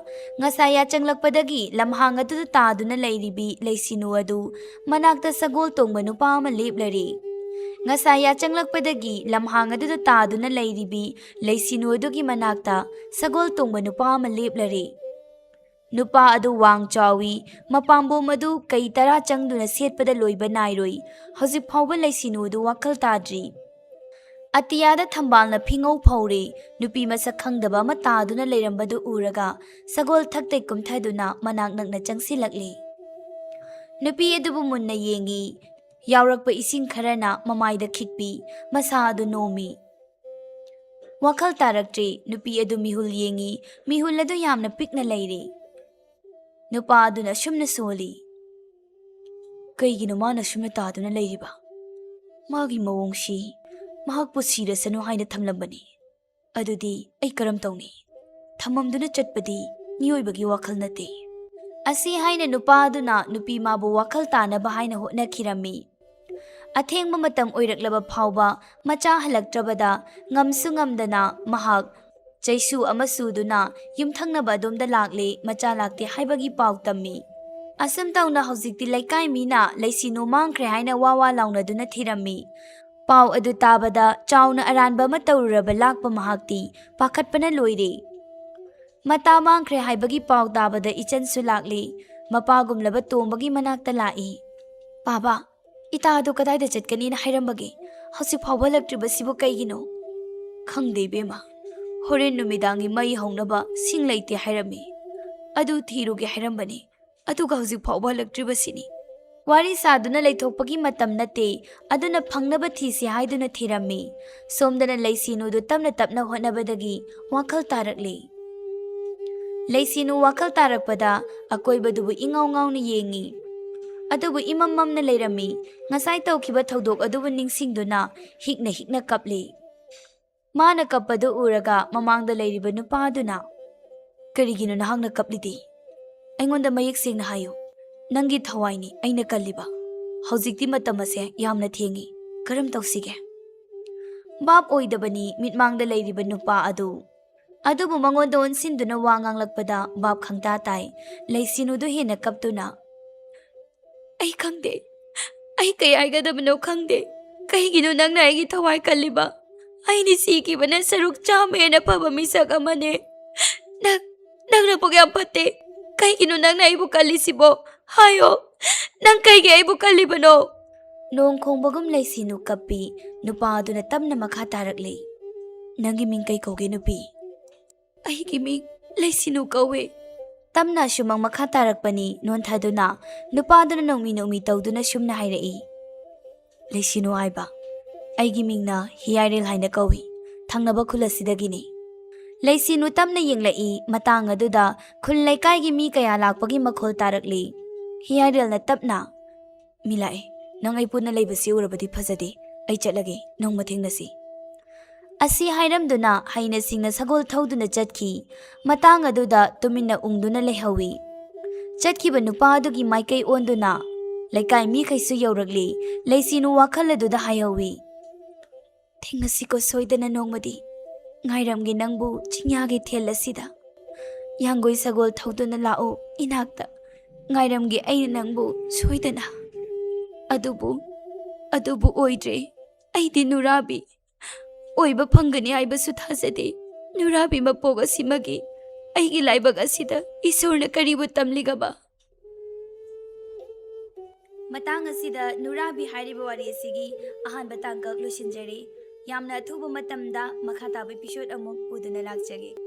ꯉꯁꯥꯏ ꯌꯥꯆꯪꯂꯛꯄꯗꯒꯤ ꯂꯝꯍꯥꯡ ꯑꯗꯨꯗ ꯇꯥꯗꯨꯅ ꯂꯩꯔꯤꯕꯤ ꯂꯩꯁꯤꯅꯨ ꯑꯗꯨ ꯃꯅꯥꯛꯇ ꯁꯒꯣꯜ ꯇꯣꯡꯕ ꯅꯨꯄꯥ ꯑꯃ ꯂꯦꯞꯂꯔꯤ꯫ ꯉꯁꯥꯏ ꯌꯥꯆꯪꯂꯛꯄꯗꯒꯤ ꯂꯝꯍꯥꯡ ꯑꯗꯨꯗ ꯇꯥꯗꯨꯅ ꯂꯩꯔꯤꯕꯤ ꯂꯩꯁꯤꯅꯨ ꯑꯗꯨꯒꯤ ꯃꯅꯥꯛꯇ ꯁꯒꯣꯜ ꯇꯣꯡꯕ ꯅꯨꯄꯥ ꯑꯃ ꯂꯦꯞꯂꯔꯤ꯫ ꯅꯨꯄꯥ ꯑꯗꯨ ꯋꯥꯡ ꯆꯥꯎꯏ, ꯃꯄꯥꯝꯕꯣꯝ ꯑꯗꯨ ꯀꯩ ꯇꯔꯥ ꯆꯪꯗꯨꯅ ꯁꯦꯠꯄꯗ ꯂꯣꯏꯕ ꯅꯥꯏꯔꯣꯏ꯫ ꯍꯧꯖꯤꯛ ꯐꯥꯎꯕ ꯂꯩꯁꯤꯅꯨ ꯑꯗꯨ ꯋꯥꯈꯜ ꯇꯥꯗ꯭ꯔꯤ꯫ ꯑꯇꯤꯌꯥꯗ ꯊꯝꯕꯥꯜꯅ ꯐꯤꯉꯧ ꯐꯧꯔꯤ꯫ ꯅꯨꯄꯤ ꯃꯁꯛ ꯈꯪꯗꯕ ꯑꯃ ꯇꯥꯗꯨꯅ ꯂꯩꯔꯝꯕꯗꯨ ꯎꯔꯒ ꯁꯒꯣꯜ ꯊꯛꯇꯩ ꯀꯨꯝꯊꯗꯨꯅ ꯃꯅꯥꯛ ꯅꯛꯅ ꯆꯪꯁꯤꯜꯂꯛꯂꯤ꯫ ꯅꯨꯄꯤ ꯑꯗꯨꯕꯨ ꯃꯨꯟꯅ ꯌꯦꯡꯏ꯫ ꯌꯥꯎꯔꯛꯄ ꯏꯁꯤꯡ ꯈꯔꯅ ꯃꯃꯥꯏꯗ ꯈꯤꯛꯄꯤ꯫ ꯃꯁꯥ ꯑꯗꯨ ꯅꯣꯝꯃꯤ꯫ ꯋꯥꯈꯜ ꯇꯥꯔꯛꯇ꯭ꯔꯤ꯫ ꯅꯨꯄꯤ ꯑꯗꯨ ꯃꯤꯍꯨꯜ ꯌꯦꯡꯏ꯫ ꯃꯤꯍꯨꯜ ꯑꯗꯨ ꯌꯥꯝꯅ ꯄꯤꯛꯅ ꯂꯩꯔꯤ꯫ ꯅꯨꯄꯥ ꯑꯗꯨꯅ ꯑꯁꯨꯝꯅ ꯁꯣꯜꯂꯤ, "ꯀꯩꯒꯤꯅꯣ ꯃꯥꯅ ꯑꯁꯨꯝꯅ ꯇꯥꯗꯨꯅ ꯂꯩꯔꯤꯕ? ꯃꯥꯒꯤ ꯃꯑꯣꯡꯁꯤ ꯃꯍꯥꯛꯄꯨ ꯁꯤꯔꯁꯅꯨ ꯍꯥꯏꯅ ꯊꯝꯂꯝꯕꯅꯤ꯫ ꯑꯗꯨꯗꯤ ꯑꯩ ꯀꯔꯝ ꯇꯧꯅꯤ? ꯊꯝꯃꯝꯗꯨꯅ ꯆꯠꯄꯗꯤ ꯃꯤꯑꯣꯏꯕꯒꯤ ꯋꯥꯈꯜ ꯅꯠꯇꯦ꯫" ꯑꯁꯤ ꯍꯥꯏꯅ ꯅꯨꯄꯥ ꯑꯗꯨꯅ ꯅꯨꯄꯤ ꯃꯥꯕꯨ ꯋꯥꯈꯜ ꯇꯥꯅꯕ ꯍꯥꯏꯅ ꯍꯣꯠꯅꯈꯤꯔꯝꯃꯤ꯫ ꯑꯊꯦꯡꯕ ꯃꯇꯝ ꯑꯣꯏꯔꯛꯂꯕ ꯐꯥꯎꯕ ꯃꯆꯥ ꯍꯜꯂꯛꯇ꯭ꯔꯕꯗ ꯉꯝꯁꯨ ꯉꯝꯗꯅ ꯃꯍꯥꯛ ꯆꯩꯁꯨ ꯑꯃ ꯁꯨꯗꯨꯅ ꯌꯨꯝꯊꯪꯅꯕ ꯑꯗꯣꯝꯗ ꯂꯥꯛꯂꯦ, ꯃꯆꯥ ꯂꯥꯛꯇꯦ ꯍꯥꯏꯕꯒꯤ ꯄꯥꯎ ꯇꯝꯃꯤ꯫ ꯑꯁꯨꯝ ꯇꯧꯅ ꯍꯧꯖꯤꯛꯇꯤ ꯂꯩꯀꯥꯏ ꯃꯤꯅ ꯂꯩꯁꯤꯅꯨ ꯃꯥꯡꯈ꯭ꯔꯦ ꯍꯥꯏꯅ ꯋꯥ ꯋꯥ ꯂꯥꯎꯅꯗꯨꯅ ꯊꯤꯔꯝꯃꯤ꯫ ꯄꯥꯎ ꯑꯗꯨ ꯇꯥꯕꯗ ꯆꯥꯎꯅ ꯑꯔꯥꯟꯕ ꯑꯃ ꯇꯧꯔꯨꯔꯕ ꯂꯥꯛꯄ ꯃꯍꯥꯛꯇꯤ ꯄꯥꯈꯠꯄꯅ ꯂꯣꯏꯔꯦ꯫ ꯃꯇꯥ ꯃꯥꯡꯈ꯭ꯔꯦ ꯍꯥꯏꯕꯒꯤ ꯄꯥꯎ ꯇꯥꯕꯗ ꯏꯆꯟꯁꯨ ꯂꯥꯛꯂꯤ꯫ ꯃꯄꯥꯒꯨꯝꯂꯕ ꯇꯣꯝꯕꯒꯤ ꯃꯅꯥꯛꯇ ꯂꯥꯛꯏ꯫ "ꯄꯥꯕ, ꯏꯇꯥ ꯑꯗꯨ ꯀꯗꯥꯏꯗ ꯆꯠꯀꯅꯤꯅ ꯍꯥꯏꯔꯝꯕꯒꯦ? ꯍꯧꯖꯤꯛ ꯐꯥꯎꯕ ꯍꯜꯂꯛꯇ꯭ꯔꯤꯕꯁꯤꯕꯨ ꯀꯩꯒꯤꯅꯣ?" "ꯈꯪꯗꯦ ꯏꯕꯦꯝꯃ, ꯍꯣꯔꯦꯟ ꯅꯨꯃꯤꯗꯥꯡꯒꯤ ꯃꯩ ꯍꯧꯅꯕ ꯁꯤꯡ ꯂꯩꯇꯦ ꯍꯥꯏꯔꯝꯃꯤ꯫ ꯑꯗꯨ ꯊꯤꯔꯨꯒꯦ ꯍꯥꯏꯔꯝꯕꯅꯤ꯫ ꯑꯗꯨꯒ ꯍꯧꯖꯤꯛ ꯐꯥꯎꯕ ꯍꯜꯂꯛꯇ꯭ꯔꯤꯕꯁꯤꯅꯤ꯫ ꯋꯥꯔꯤ ꯁꯥꯗꯨꯅ ꯂꯩꯊꯣꯛꯄꯒꯤ ꯃꯇꯝ ꯅꯠꯇꯦ, ꯑꯗꯨꯅ ꯐꯪꯅꯕ ꯊꯤꯁꯤ ꯍꯥꯏꯗꯨꯅ ꯊꯤꯔꯝꯃꯤ꯫ ꯁꯣꯝꯗꯅ ꯂꯩꯁꯤꯅꯨꯗꯨ ꯇꯞꯅ ꯇꯞꯅ ꯍꯣꯠꯅꯕꯗꯒꯤ ꯋꯥꯈꯜ ꯇꯥꯔꯛꯂꯦ꯫ ꯂꯩꯁꯤꯅꯨ ꯋꯥꯈꯜ ꯇꯥꯔꯛꯄꯗ ꯑꯀꯣꯏꯕꯗꯨꯕꯨ ꯏꯉꯥꯎ ꯉꯥꯎꯅ ꯌꯦꯡꯉꯤ꯫ ꯑꯗꯨꯕꯨ ꯏꯃꯝ ꯃꯝꯅ ꯂꯩꯔꯝꯃꯤ꯫ ꯉꯁꯥꯏ ꯇꯧꯈꯤꯕ ꯊꯧꯗꯣꯛ ꯑꯗꯨꯕꯨ ꯅꯤꯡꯁꯤꯡꯗꯨꯅ ꯍꯤꯛꯅ ꯍꯤꯛꯅ ꯀꯞꯂꯤ꯫ ꯃꯥꯅ ꯀꯞꯄꯗꯨ ꯎꯔꯒ ꯃꯃꯥꯡꯗ ꯂꯩꯔꯤꯕ ꯅꯨꯄꯥꯗꯨꯅ, "ꯀꯔꯤꯒꯤꯅꯣ ꯅꯍꯥꯛꯅ ꯀꯞꯂꯤꯗꯤ? ꯑꯩꯉꯣꯟꯗ ꯃꯌꯦꯛ ꯁꯦꯡꯅ ꯍꯥꯏꯌꯨ꯫ ꯅꯪꯒꯤ ꯊꯋꯥꯏꯅꯤ ꯑꯩꯅ ꯀꯜꯂꯤꯕ꯫ ꯍꯧꯖꯤꯛꯇꯤ ꯃꯇꯝ ꯑꯁꯦ ꯌꯥꯝꯅ ꯊꯦꯡꯉꯤ꯫ ꯀꯔꯝ ꯇꯧꯁꯤꯒꯦ?" ꯚꯥꯞ ꯑꯣꯏꯗꯕꯅꯤ ꯃꯤꯠꯃꯥꯡꯗ ꯂꯩꯔꯤꯕ ꯅꯨꯄꯥ ꯑꯗꯨ꯫ ꯑꯗꯨꯕꯨ ꯃꯉꯣꯟꯗ ꯑꯣꯟꯁꯤꯟꯗꯨꯅ ꯋꯥ ꯉꯥꯡꯂꯛꯄꯗ ꯚꯥꯞ ꯈꯪꯇꯥ ꯇꯥꯏ꯫ ꯂꯩꯁꯤꯅꯨꯗꯨ ꯍꯦꯟꯅ ꯀꯞꯇꯨꯅ, "ꯑꯩ ꯈꯪꯗꯦ꯫ ꯑꯩ ꯀꯩ ꯍꯥꯏꯒꯗꯕꯅꯣ ꯈꯪꯗꯦ꯫ ꯀꯩꯒꯤꯅꯣ ꯅꯪꯅ ꯑꯩꯒꯤ ꯊꯋꯥꯏ ꯀꯜꯂꯤꯕ? ꯑꯩꯗꯤ ꯁꯤꯈꯤꯕꯅ ꯁꯔꯨꯛ ꯆꯥꯝꯃ ꯍꯦꯟꯅ ꯐꯕ ꯃꯤꯁꯛ ꯑꯃꯅꯦ꯫ ꯅꯪ, ꯅꯪ ꯅꯕꯨꯛ ꯌꯥꯝ ꯐꯠꯇꯦ꯫ ꯀꯩꯒꯤꯅꯣ ꯅꯪꯅ ꯑꯩꯕꯨ ꯀꯜꯂꯤꯁꯤꯕꯣ? ꯍꯥꯏꯌꯣ, ꯅꯪ ꯀꯩꯒꯤ ꯑꯩꯕꯨ ꯀꯜꯂꯤꯕꯅꯣ?" ꯅꯣꯡ ꯈꯣꯡꯕꯒꯨꯝ ꯂꯩꯁꯤꯅꯨ ꯀꯞꯄꯤ꯫ ꯅꯨꯄꯥ ꯑꯗꯨꯅ ꯇꯞꯅ ꯃꯈꯥ ꯇꯥꯔꯛꯂꯤ, "ꯅꯪꯒꯤ ꯃꯤꯡ ꯀꯩ ꯀꯧꯒꯦ, ꯅꯨꯄꯤ?" "ꯑꯩꯒꯤ ꯃꯤꯡ ꯂꯩꯁꯤꯅꯨ ꯀꯧꯋꯦ꯫" ꯇꯞꯅ ꯑꯁꯨꯃꯛ ꯃꯈꯥ ꯇꯥꯔꯛꯄꯅꯤ ꯅꯣꯟꯊꯗꯨꯅ꯫ ꯅꯨꯄꯥꯗꯨꯅ ꯅꯣꯡꯃꯤ ꯅꯣꯡꯃꯤ ꯇꯧꯗꯨꯅ ꯁꯨꯝꯅ ꯍꯥꯏꯔꯛꯏ, "ꯂꯩꯁꯤꯅꯨ ꯍꯥꯏꯕ꯫ ꯑꯩꯒꯤ ꯃꯤꯡꯅ ꯍꯤꯌꯥꯏꯔꯦꯜ ꯍꯥꯏꯅ ꯀꯧꯏ꯫ ꯊꯪꯅꯕ ꯈꯨꯜ ꯑꯁꯤꯗꯒꯤꯅꯤ꯫" ꯂꯩꯁꯤꯅꯨ ꯇꯞꯅ ꯌꯦꯡꯂꯛꯏ꯫ ꯃꯇꯥꯡ ꯑꯗꯨꯗ ꯈꯨꯜ ꯂꯩꯀꯥꯏꯒꯤ ꯃꯤ ꯀꯌꯥ ꯂꯥꯛꯄꯒꯤ ꯃꯈꯣꯜ ꯇꯥꯔꯛꯂꯤ꯫ ꯍꯤꯌꯥꯏꯔꯦꯜꯅ ꯇꯞꯅ, "ꯃꯤ ꯂꯥꯛꯑꯦ꯫ ꯅꯪ ꯑꯩ ꯄꯨꯟꯅ ꯂꯩꯕꯁꯤ ꯎꯔꯕꯗꯤ ꯐꯖꯗꯦ꯫ ꯑꯩ ꯆꯠꯂꯒꯦ꯫ ꯅꯣꯡꯃ ꯊꯦꯡꯅꯁꯤ꯫" ꯑꯁꯤ ꯍꯥꯏꯔꯝꯗꯨꯅ ꯍꯩꯅ ꯁꯤꯡꯅ ꯁꯒꯣꯜ ꯊꯧꯗꯨꯅ ꯆꯠꯈꯤ꯫ ꯃꯇꯥꯡ ꯑꯗꯨꯗ ꯇꯨꯃꯤꯟꯅ ꯎꯪꯗꯨꯅ ꯂꯩꯍꯧꯏ꯫ ꯆꯠꯈꯤꯕ ꯅꯨꯄꯥ ꯑꯗꯨꯒꯤ ꯃꯥꯏꯀꯩ ꯑꯣꯟꯗꯨꯅ ꯂꯩꯀꯥꯏ ꯃꯤꯈꯩꯁꯨ ꯌꯧꯔꯛꯂꯤ꯫ ꯂꯩꯁꯤꯅꯨ ꯋꯥꯈꯜ ꯑꯗꯨꯗ ꯍꯥꯏꯍꯧꯏ, "ꯊꯦꯡꯅꯁꯤꯀꯣ ꯁꯣꯏꯗꯅ ꯅꯣꯡꯃꯗꯤ꯫ ꯉꯥꯏꯔꯝꯒꯦ ꯅꯪꯕꯨ ꯆꯤꯡꯌꯥꯒꯤ ꯊꯦꯜ ꯑꯁꯤꯗ꯫ ꯌꯥꯡꯒꯣꯏ ꯁꯒꯣꯜ ꯊꯧꯗꯨꯅ ꯂꯥꯛꯑꯣ ꯏꯅꯥꯛꯇ꯫ ꯉꯥꯏꯔꯝꯒꯦ ꯑꯩꯅ ꯅꯪꯕꯨ ꯁꯣꯏꯗꯅ꯫" ꯑꯗꯨꯕꯨ, ꯑꯗꯨꯕꯨ ꯑꯣꯏꯗ꯭ꯔꯦ꯫ ꯑꯩꯗꯤ ꯅꯨꯔꯥꯕꯤ꯫ ꯑꯣꯏꯕ ꯐꯪꯒꯅꯤ ꯍꯥꯏꯕꯁꯨ ꯊꯥꯖꯗꯦ꯫ ꯅꯨꯔꯥꯕꯤ ꯃꯄꯣꯛ ꯑꯁꯤꯃꯒꯤ ꯑꯩꯒꯤ ꯂꯥꯏꯕꯛ ꯑꯁꯤꯗ ꯏꯁꯣꯔꯅ ꯀꯔꯤꯕꯨ ꯇꯝꯂꯤꯒꯕ? ꯃꯇꯥꯡ ꯑꯁꯤꯗ ꯅꯨꯔꯥꯕꯤ ꯍꯥꯏꯔꯤꯕ ꯋꯥꯔꯤ ꯑꯁꯤꯒꯤ ꯑꯍꯥꯟꯕ ꯇꯥꯡꯀꯛ ꯂꯣꯏꯁꯤꯟꯖꯔꯦ꯫ ꯌꯥꯝꯅ ꯑꯊꯨꯕ ꯃꯇꯝꯗ ꯃꯈꯥ ꯇꯥꯕ episode ꯑꯃꯨꯛ ꯄꯨꯗꯨꯅ ꯂꯥꯛꯆꯒꯦ꯫